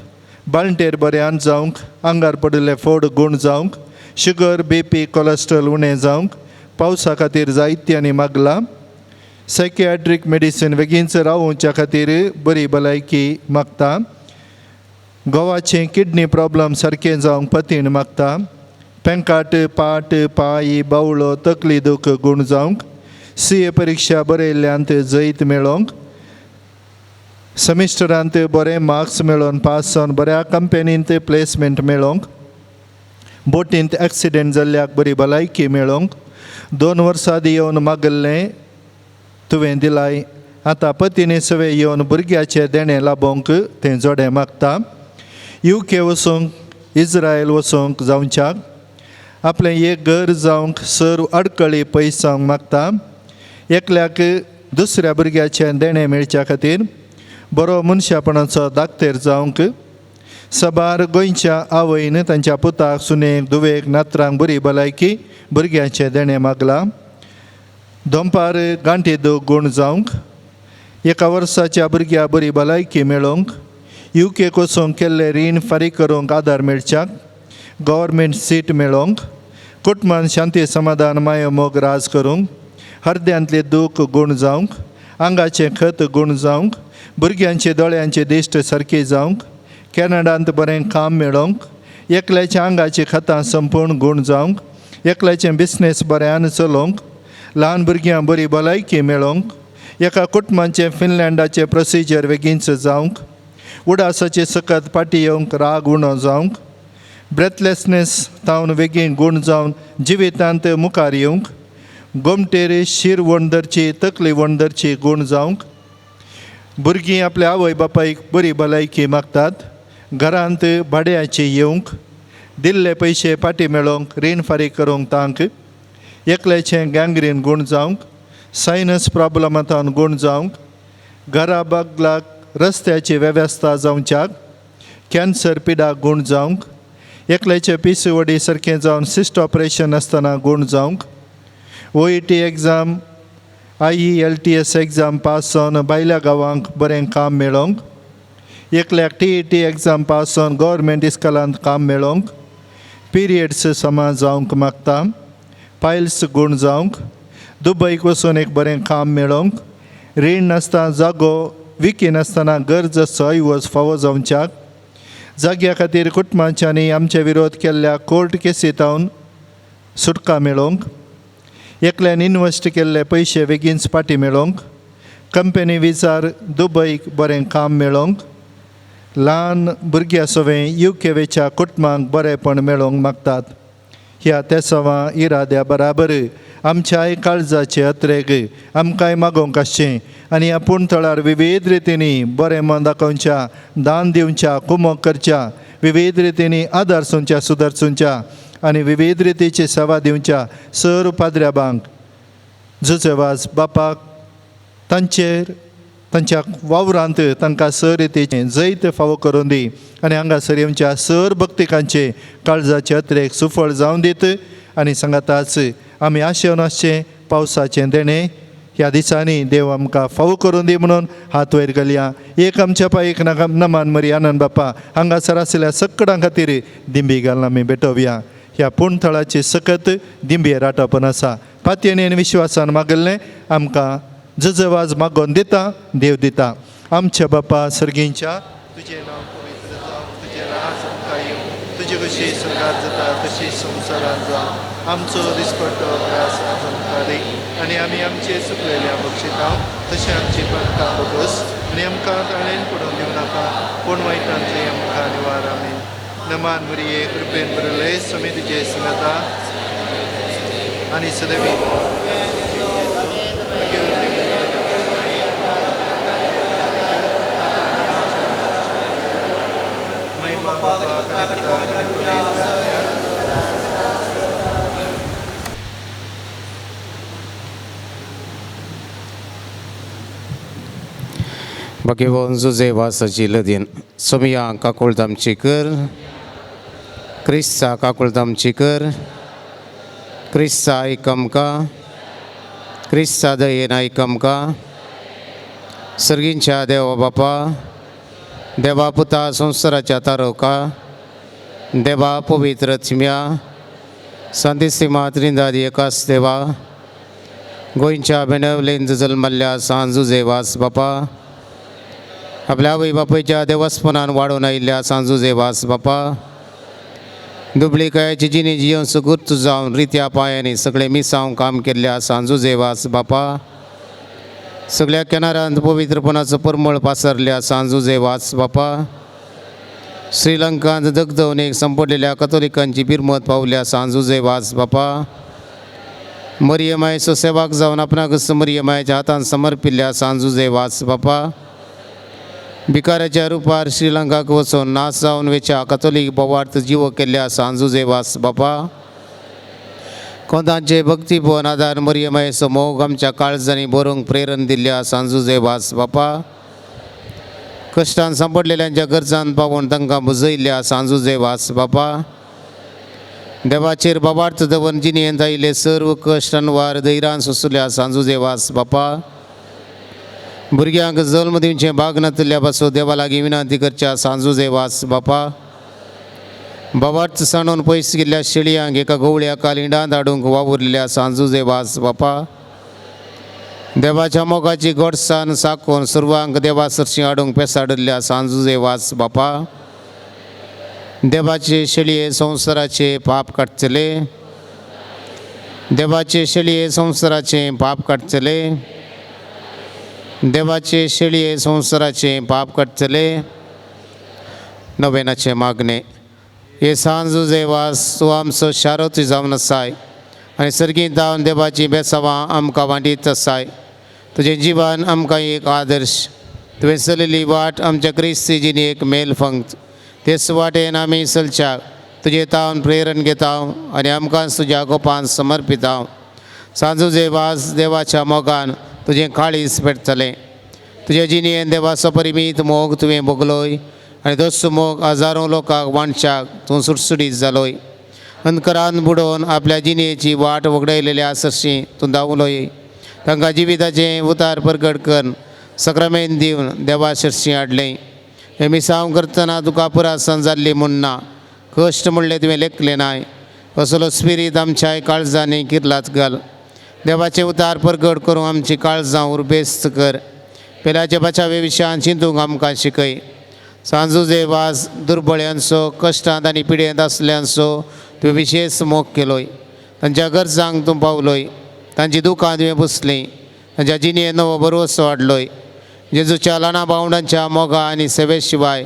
S9: बाळंटेर बऱ्यान जावंक. आंगार पडिल्ले फोड गूण जावंक. शुगर बीपी कोलेस्ट्रॉल उणें जावंक. पावसा खातीर जायत्यांनी मागला. सायकियाट्रीक मेडिसीन बेगीनच रावोवच्या खातीर बरी भलायकी मागता. गोवाचें किडनी प्रॉब्लम सारकें जावंक पतीण मागता. पेंकाट पाट पांय बावळो तकली दूख गूण जावंक. सी ए परिक्षा बरयल्ल्यांत जैत मेळोवंक. सेमिस्टरांत बरे मार्क्स मेळोवन पास जावन बऱ्या कंपनींत प्लेसमेंट मेळोवंक. बोटींत एक्सिडेंट जाल्ल्याक बरी भलायकी मेळोवंक. 2 वर्सां आदी येवन मागल्लें तुवें दिलाय. आतां पतीने सवे येवन भुरग्याचें देणें लाबोवंक तें जोडें मागता. युके वचूंक इस्रायल वचूंक जावच्याक. आपलें एक घर जावंक सर अडकळी पयस जावंक मागता. एकल्याक दुसऱ्या भुरग्याचें देणें मेळच्या खातीर बरो मनशापणाचो दाक्तेर जावंक. सबार गोंयच्या आवयन तांच्या पुताक सुनेक धुवेक नातरांक बरी भलायकी भुरग्यांचें देणें मागलां. दोंपार गांठी दूख गूण जावंक. एका वर्साच्या भुरग्या बरी भलायकी मेळोवंक. युके वचूंक केल्लें रीण फारीक करूंक आदार मेळच्याक. गव्हर्मेंट सीट मेळोवंक. कुटुंबान शांती समाधान मायो मोग राज करूंक. हरद्यांतलें दूख गूण जावंक. आंगाचें खत गूण जावंक. भुरग्यांचे दोळ्यांचे दिश्ट सारकी जावंक. कॅनडांत बरें काम मेळोवंक. एकल्याच्या आंगाची खतां संपूर्ण गूण जावंक. एकल्याचें बिजनेस बऱ्यान चलोवंक. ल्हान भुरग्यां बरी भलायकी मेळोवंक. एका कुटुंबाचें फिनलँडाचें प्रोसिजर बेगीनच जावंक. उडासाचे सकत फाटी येवंक राग उणो जावंक. ब्रेथलेसनेस तावन बेगीन गूण जावन जिवितांत मुखार येवंक. गोमटेर शीर वणदरची तकली वणदरची गूण जावंक. भुरगीं आपल्या आवय बापायक बरी भलायकी मागतात. घरांत भाड्याची येवंक. दिल्ले पयशे फाटीं मेळोवंक रीण फारीक करूंक तांक. एकल्याचें गँग्रीन गूण जावंक. सायनस प्रॉब्लमांत गूण जावंक. घरा बगलाक रस्त्याची वेवस्था जावच्याक. कॅन्सर पिडा गूण जावंक. एकल्याचें पीसीओडी सारकें जावन सिस्ट ऑपरेशन आसतना गूण जावंक. OET exam IELTS exam pass जावन भायल्या गांवांक बरें काम मेळोवंक. एकल्याक TET exam pass जावन गव्हर्मेंट इस्कॉलांत काम मेळोवंक. पिरियड्स समा जावंक मागता. पायल्स गूण जावंक. दुबयक वचून एक बरें काम मेळोवंक. रीण नासतना जागो विकी नासतना गरज आसचो ऐवज फावो जावच्याक. जाग्या खातीर कुटुंबांच्यांनी आमचे विरोध केल्ल्या कोर्ट केसींत सुटका मेळोवंक. एकल्यान इनवेस्ट केल्ले पयशे बेगीनच फाटीं मेळोवंक. कंपनी विजार दुबयक बरें काम मेळोवंक. ल्हान भुरग्यां सवें युके वेच्या कुटुंबांक बरेंपण मेळोवंक मागतात. ह्या तेसांवा इराद्या बराबर आमच्याय काळजाचे अत्रेग आमकांय मागोवंक आसचें आनी आपूण थळार विविध रितींनी बरें मन दाखोवच्या, दान दिवच्या, कुमोक करच्या, विविध रितींनी आदार सुंच्या सुदारचुंच्या आनी विविध रितीची सेवा दिवच्या सर पाद्र्याबांक जुजेवाज बापाक तांचेर तांच्या वावरांत तांकां सर रितीचें जैत फावो करून दी आनी हांगासर येवच्या सर भक्तिकांचे काळजाचे अत्रेक सुफळ जावन दीत आनी सांगाताच आमी आशेवन आसचें पावसाचें देणें ह्या ह्या दिसांनी देव आमकां फावो करून दी म्हणून हात वयर घालया. एक आमच्या पायक नमान मरी आनंद बापा हांगासर आशिल्ल्या सकडां खातीर दिंबी घालून आमी भेटोवया. ह्या पूण थळाची सकत दिंबयेर आटापून आसा. पातयेन आनी विश्वासान मागल्लें आमकां जजवाज मागोवन दिता देव दिता. आमच्या बापा सर्गींच्या तुजें नांव पवित्र जावं, तुजें राज आमकां येवं, तुजी कशी स्वर्गात जाता तशी संवसारांत जावं. आमचो दिसपट्टो ग्रास आज आमकां दी आनी आमी आमचे चुकलेल्या बक्षिता तशें आमची पातकां भोगोस आनी आमकां ताळेन पडोवन दिवं नाका, पूण वायटांतली आमकां निवार. आमी नमान मुरये कृपेन बरले स्वामी तुजे संगता आनी सदैवी महिमा बापाक आनी पुताक आनी पवित्र आत्म्याक.
S7: बाकीबोन जुजे वासाची लदीन सोमया काकुळट आमची कर, क्रिस्ता काकुळट आमची कर, क्रिस्ता आयक आमकां, क्रिस्ता दयेन आयक आमकां. सर्गींच्या देवा बापा, देवा पुता संवसाराच्या तारोका, देवा पवित्र थिम्या, सांतिस्तिमा त्रिंदादी एकास देवा, गोंयच्या बेनवलेंत जल्मल्ल्या सांत जुजे वास बापा, आपल्या आवय बापायच्या देवस्पनान वाडोवन आयिल्ल्या सांत जुजे वास बापा, दुबळीकायेची जिणी जियोन सुगूर्त जावन रित्या पांयांनी सगळें मिसांव काम केल्ल्या सांत जुजे वास बापा, सगळ्या किनाऱ्यांत पवित्रपणाचो परमळ पासरल्या सांत जुजे वास बापा, श्रीलंकांत दगदवणेक संपडलेल्या कथोलिकांची बिरमत पावल्या सांत जुजे वास बापा, मरियमायचो सेवाक जावन आपणाक मरियमायच्या हातान समर्पिल्ल्या सांत जुजे वास बापा, भिकाऱ्याच्या रुपार श्रीलंकाक वचून नाश जावन वेच्या कथोलीक बोवार्थ जिवो केल्ल्या सांत जुजे वास बापा, कोंतांचे भक्तीपण आदार मरियमायचो मोग आमच्या काळजांनी बरोवंक प्रेरण दिल्ल्या सांत जुजे वास बापा, कश्टान सांपडलेल्यांच्या गरजान पावोवन तांकां बुजयल्ल्या सांत जुजे वास बापा, देवाचेर बाबार्थ दवर जिणेंत आयिल्ले सर्व कश्ट अनवार धैर्यान सोंसल्या सांत जुजे वास बापा, भुरग्यांक जल्म दिवचें भाग नातिल्ल्या पासून देवा लागीं विनंती करच्या सांत जुजे वास बापा, बाबार्थ सांडून पयस गेल्ल्या शेळयांक एका गवळ्या कालिंडांत हाडूंक वावुरलेल्या सांत जुजे वास बापा, देवाच्या मोगाची गोडसान साकोवन सर्वांक देवा सरशी हाडूंक पेसाडिल्ल्या सांत जुजे वास बापा, देवाचे शेळये संवसाराचे पाप काडटले, देवाचे शेळये संवसाराचे पाप काडटले, देवाचे शेळये संवसाराचे पाप काडटले. नवेनाचे मागणे. हे सांत जुजे वास तूं आमचो शारोत जावन आसाय आनी सर्गींत जावन देवाची बेसावां आमकां वांटीत आसाय. तुजें जिवन आमकां एक आदर्श, तुवें चलयल्ली वाट आमच्या क्रिस्ती जिणेक मेल फंक्त, तेच वाटेन आमी चलच्याक तुजें तावन प्रेरण घेता आनी आमकां तुज्या गोपान समर्पिता. सांत जुजे वास देवाच्या मोगान तुजें काळीज पेटतलें. तुजे जिणेन देवाचो परिमीत मोग तुवें भोगलोय आनी तोच मोग हजारो लोकांक वांटच्याक तूं सुटसुटीत जालोय. अंधकारान बुडोवन आपल्या जिणेची वाट वगडायलेल्या सरशी तूं धांवलोय. तांकां जिविताचें उतार परगट करून सक्रामेन दिवन देवा सरशी हाडलें. हें मिसांव करतना तुका पुरासन जाल्ली म्हूण ना, कश्ट म्हणलें तुवें लेखलें नाय. असलो स्पिरीत आमच्या काळजांनी किर्लाच घाल. देवाचें उतार परगट करूंक आमची काळजां उर्बेस्त कर. पेल्याच्या बचावे विशयान चिंतूंक आमकां शिकय. सांत जुजे वास दुर्बळ्यांचो, कश्टांत आनी पिडेंत आसल्यांचो तुवें विशेश मोग केलोय. तांच्या गरजांक तूं पावलोय, तांची दुकां तुवें पुसलीं, तांच्या जिणेंत नवो भरवंसो हाडलोय. जेजूच्या ल्हाना भावंडांच्या मोगा आनी सेवे शिवाय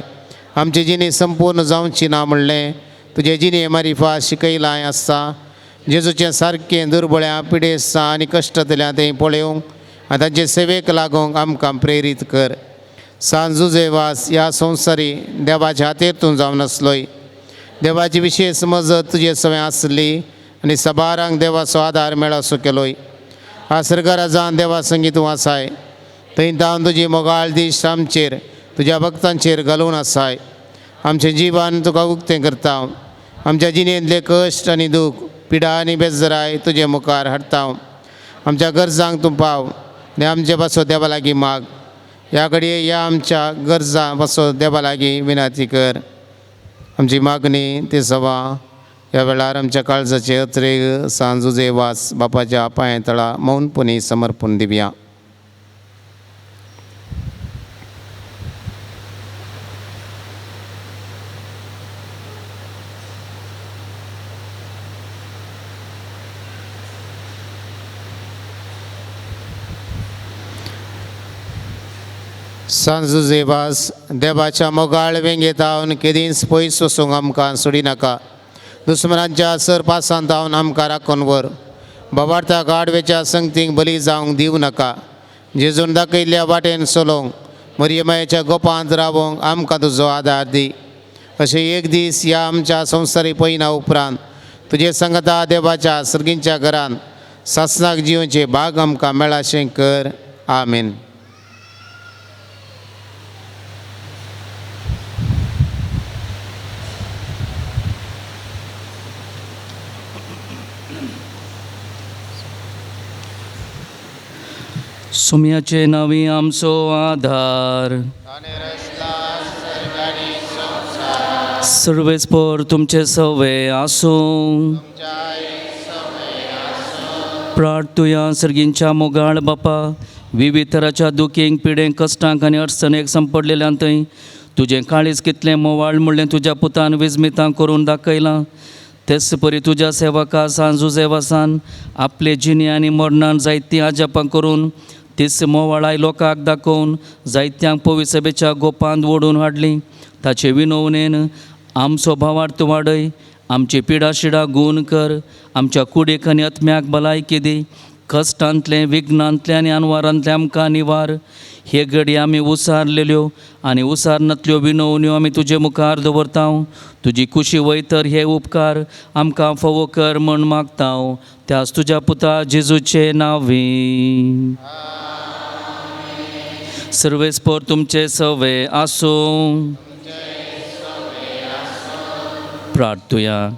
S7: आमची जिणी संपूर्ण जावची ना म्हणलें तुजे जिणे मारिफा शिकयलां आसता. जेजूचें सारकें दुर्बळ्यां पिडेस्तां आनी कश्टांतल्यान तें पळोवंक आनी तांचे सेवेक लागूंक आमकां प्रेरीत कर. सांत जुजे वास ह्या संवसारी देवाच्या हातेर तूं जावन आसलोय. देवाची विशेश मजत तुजे सवें आसली आनी सबारांक देवाचो आदार मेळसो केलोय. हा सर्गराजान देवा संगी तूं आसाय, थंय तावन तुजी मोगाळ दीस आमचेर तुज्या भक्तांचेर घालून आसाय. आमचें जिवन तुका उक्तें करता. आमच्या जिणेंतले कश्ट आनी दूख, पिडा आनी बेजराय तुजे मुखार हाडटा. आमच्या गरजांक तूं पाव. आनी आमचे पासो देवा लागीं माग. ह्या घडये ह्या आमच्या गरजां पासो देवा लागीं विनंती कर. आमची मागणी ती सभा ह्या वेळार आमच्या काळजाचे अत्रेग सांत जुजे वास बापाच्या पांया तळा मौनपणी समर्पण दिवया. सांत जुजे वास देवाच्या मोगाळ वेंगेत हावन केदींच पयस वचूंक आमकां सोडिनाका. दुस्मनांच्या सरपासांत हावन आमकां राखून व्हर. बाबार्था गाडवेच्या संगतीक बली जावंक दिवं नाका. जेजून दाखयल्ल्या वाटेन चलोवंक मरियमायेच्या गोपांत रावोंक आमकां तुजो आदार दी. अशें एक दीस ह्या आमच्या संवसारी पयना उपरांत तुजे संगता देवाच्या सर्गींच्या घरान सासणाक जिवचे भाग आमकां मेळाशें कर. आमेन.
S1: सुम्याचे नावी आमचो आधार. सर्वेस्पर तुमचे सवे आसूं. प्रार्थुया सर्गींच्या मोगाळ बापा, विविध तराच्या दुखींक पिडेंक कश्टांक आनी अडचणेक संपडलेल्यान थंय तुजें काळीज कितलें मोवाळ म्हणलें तुज्या पुतान विजमितां करून दाखयलां. तेच परी तुज्या सेवका सांत जुजेवासान आपले जिणे आनी मरणान जायतीं आजापां करून तीच मोवाळाय लोकांक दाखोवन जायत्यांक पवित्र सभेच्या गोपांत ओडून हाडली. ताचे विनवणेन आमचो भावार्थ वाडय, आमची पिडा शिडा गूण कर, आमच्या कुडीक आनी आत्म्याक भलायकी दी. कश्टांतलें विघ्नांतलें आनी अनवारांतलें आमकां निवार. हे घडी आमी उसारलेल्यो आनी उसारनातल्यो विनवण्यो आमी तुजे मुखार दवरता. तुजी कुशी वयतर हे उपकार आमकां फावो कर म्हण मागता. त्याच तुज्या पुता जेजूचे नांवी. सर्वेस्पर तुमचे सवे आसूं. प्रार्थुया.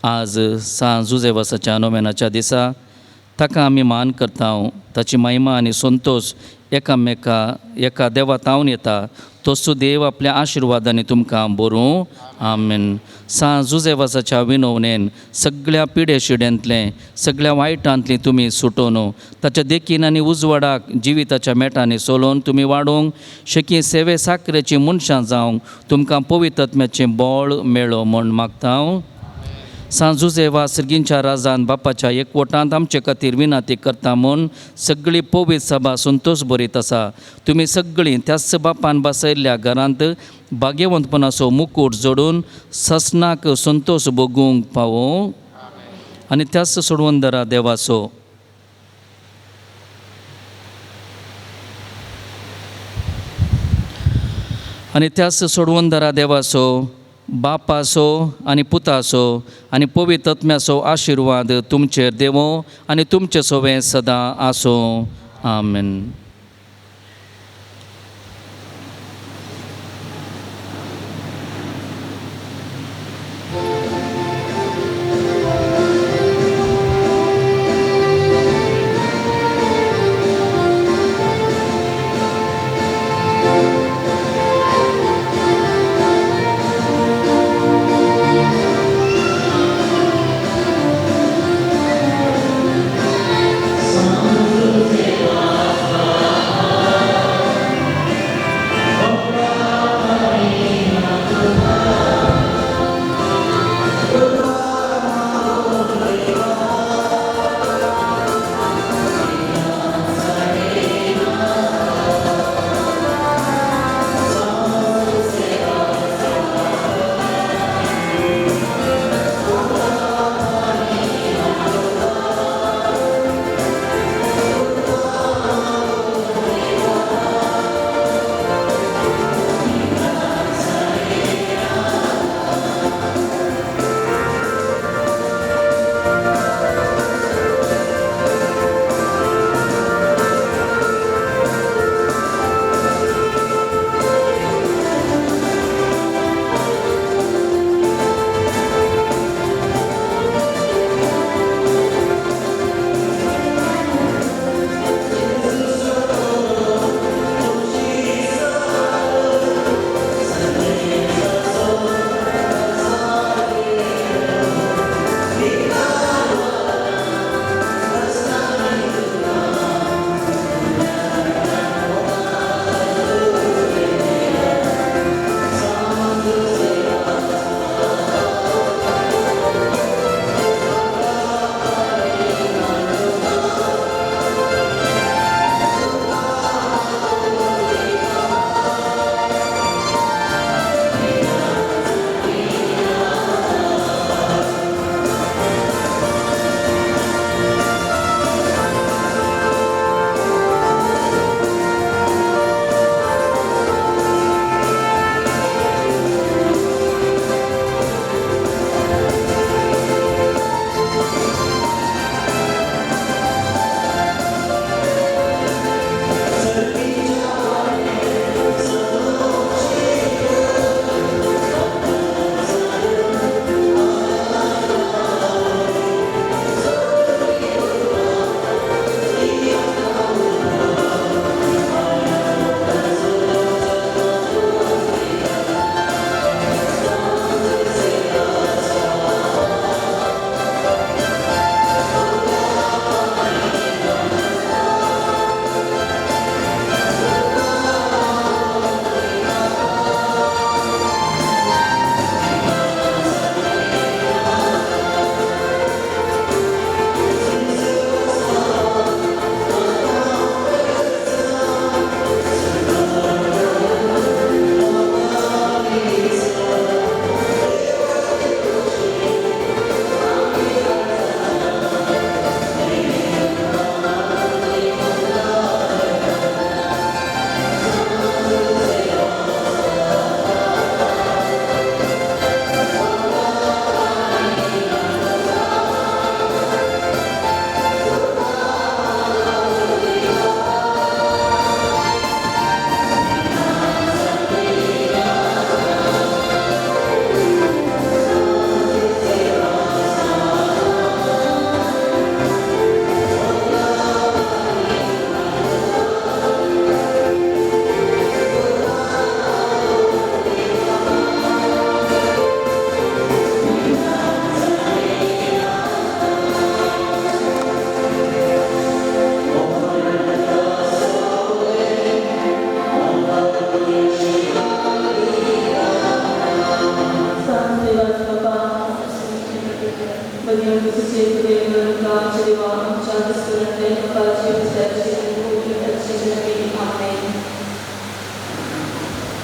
S1: आज सांत जुजेवासाच्या नोवेनाच्या दिसा ताका आमी मान करता. ताची महिमा आनी संतोश एकामेका एका देवा तावन येता. तोच देव आपल्या आशिर्वादांनी तुमकां बरूं. आमेन. सांत जुजेवासाच्या विनवणेन सगळ्या पिडे शिड्यांतलें सगळ्या वायटांतलीं तुमी सुटोवन ताच्या देखीन आनी उजवाडाक जिविताच्या मेटांनी सोलोवन तुमी वाडोवंक शकी सेवे साकरेची मनशां जावंक तुमकां पवित्र आत्म्याचें बळ मेळो म्हूण मागता. सांत जुजेवा सर्गींच्या राजान बापाच्या एकवटांत आमचे खातीर विनंती करता म्हूण सगळी पवित्र सभा संतोश बरीत आसा. तुमी सगळीं त्याच बापान बसयल्ल्या घरांत भाग्यवंतपणाचो मुकूट जोडून ससनाक संतोश भोगूंक पावो आनी त्याच सोडवंदरा देवाचो आनी त्याच सोडवंदरा देवाचो बापाचो आनी पुताचो आनी पवित्र आत्म्याचो आशिर्वाद तुमचेर देवो आनी तुमचे सवें सदां आसूं. आमेन.
S3: Santa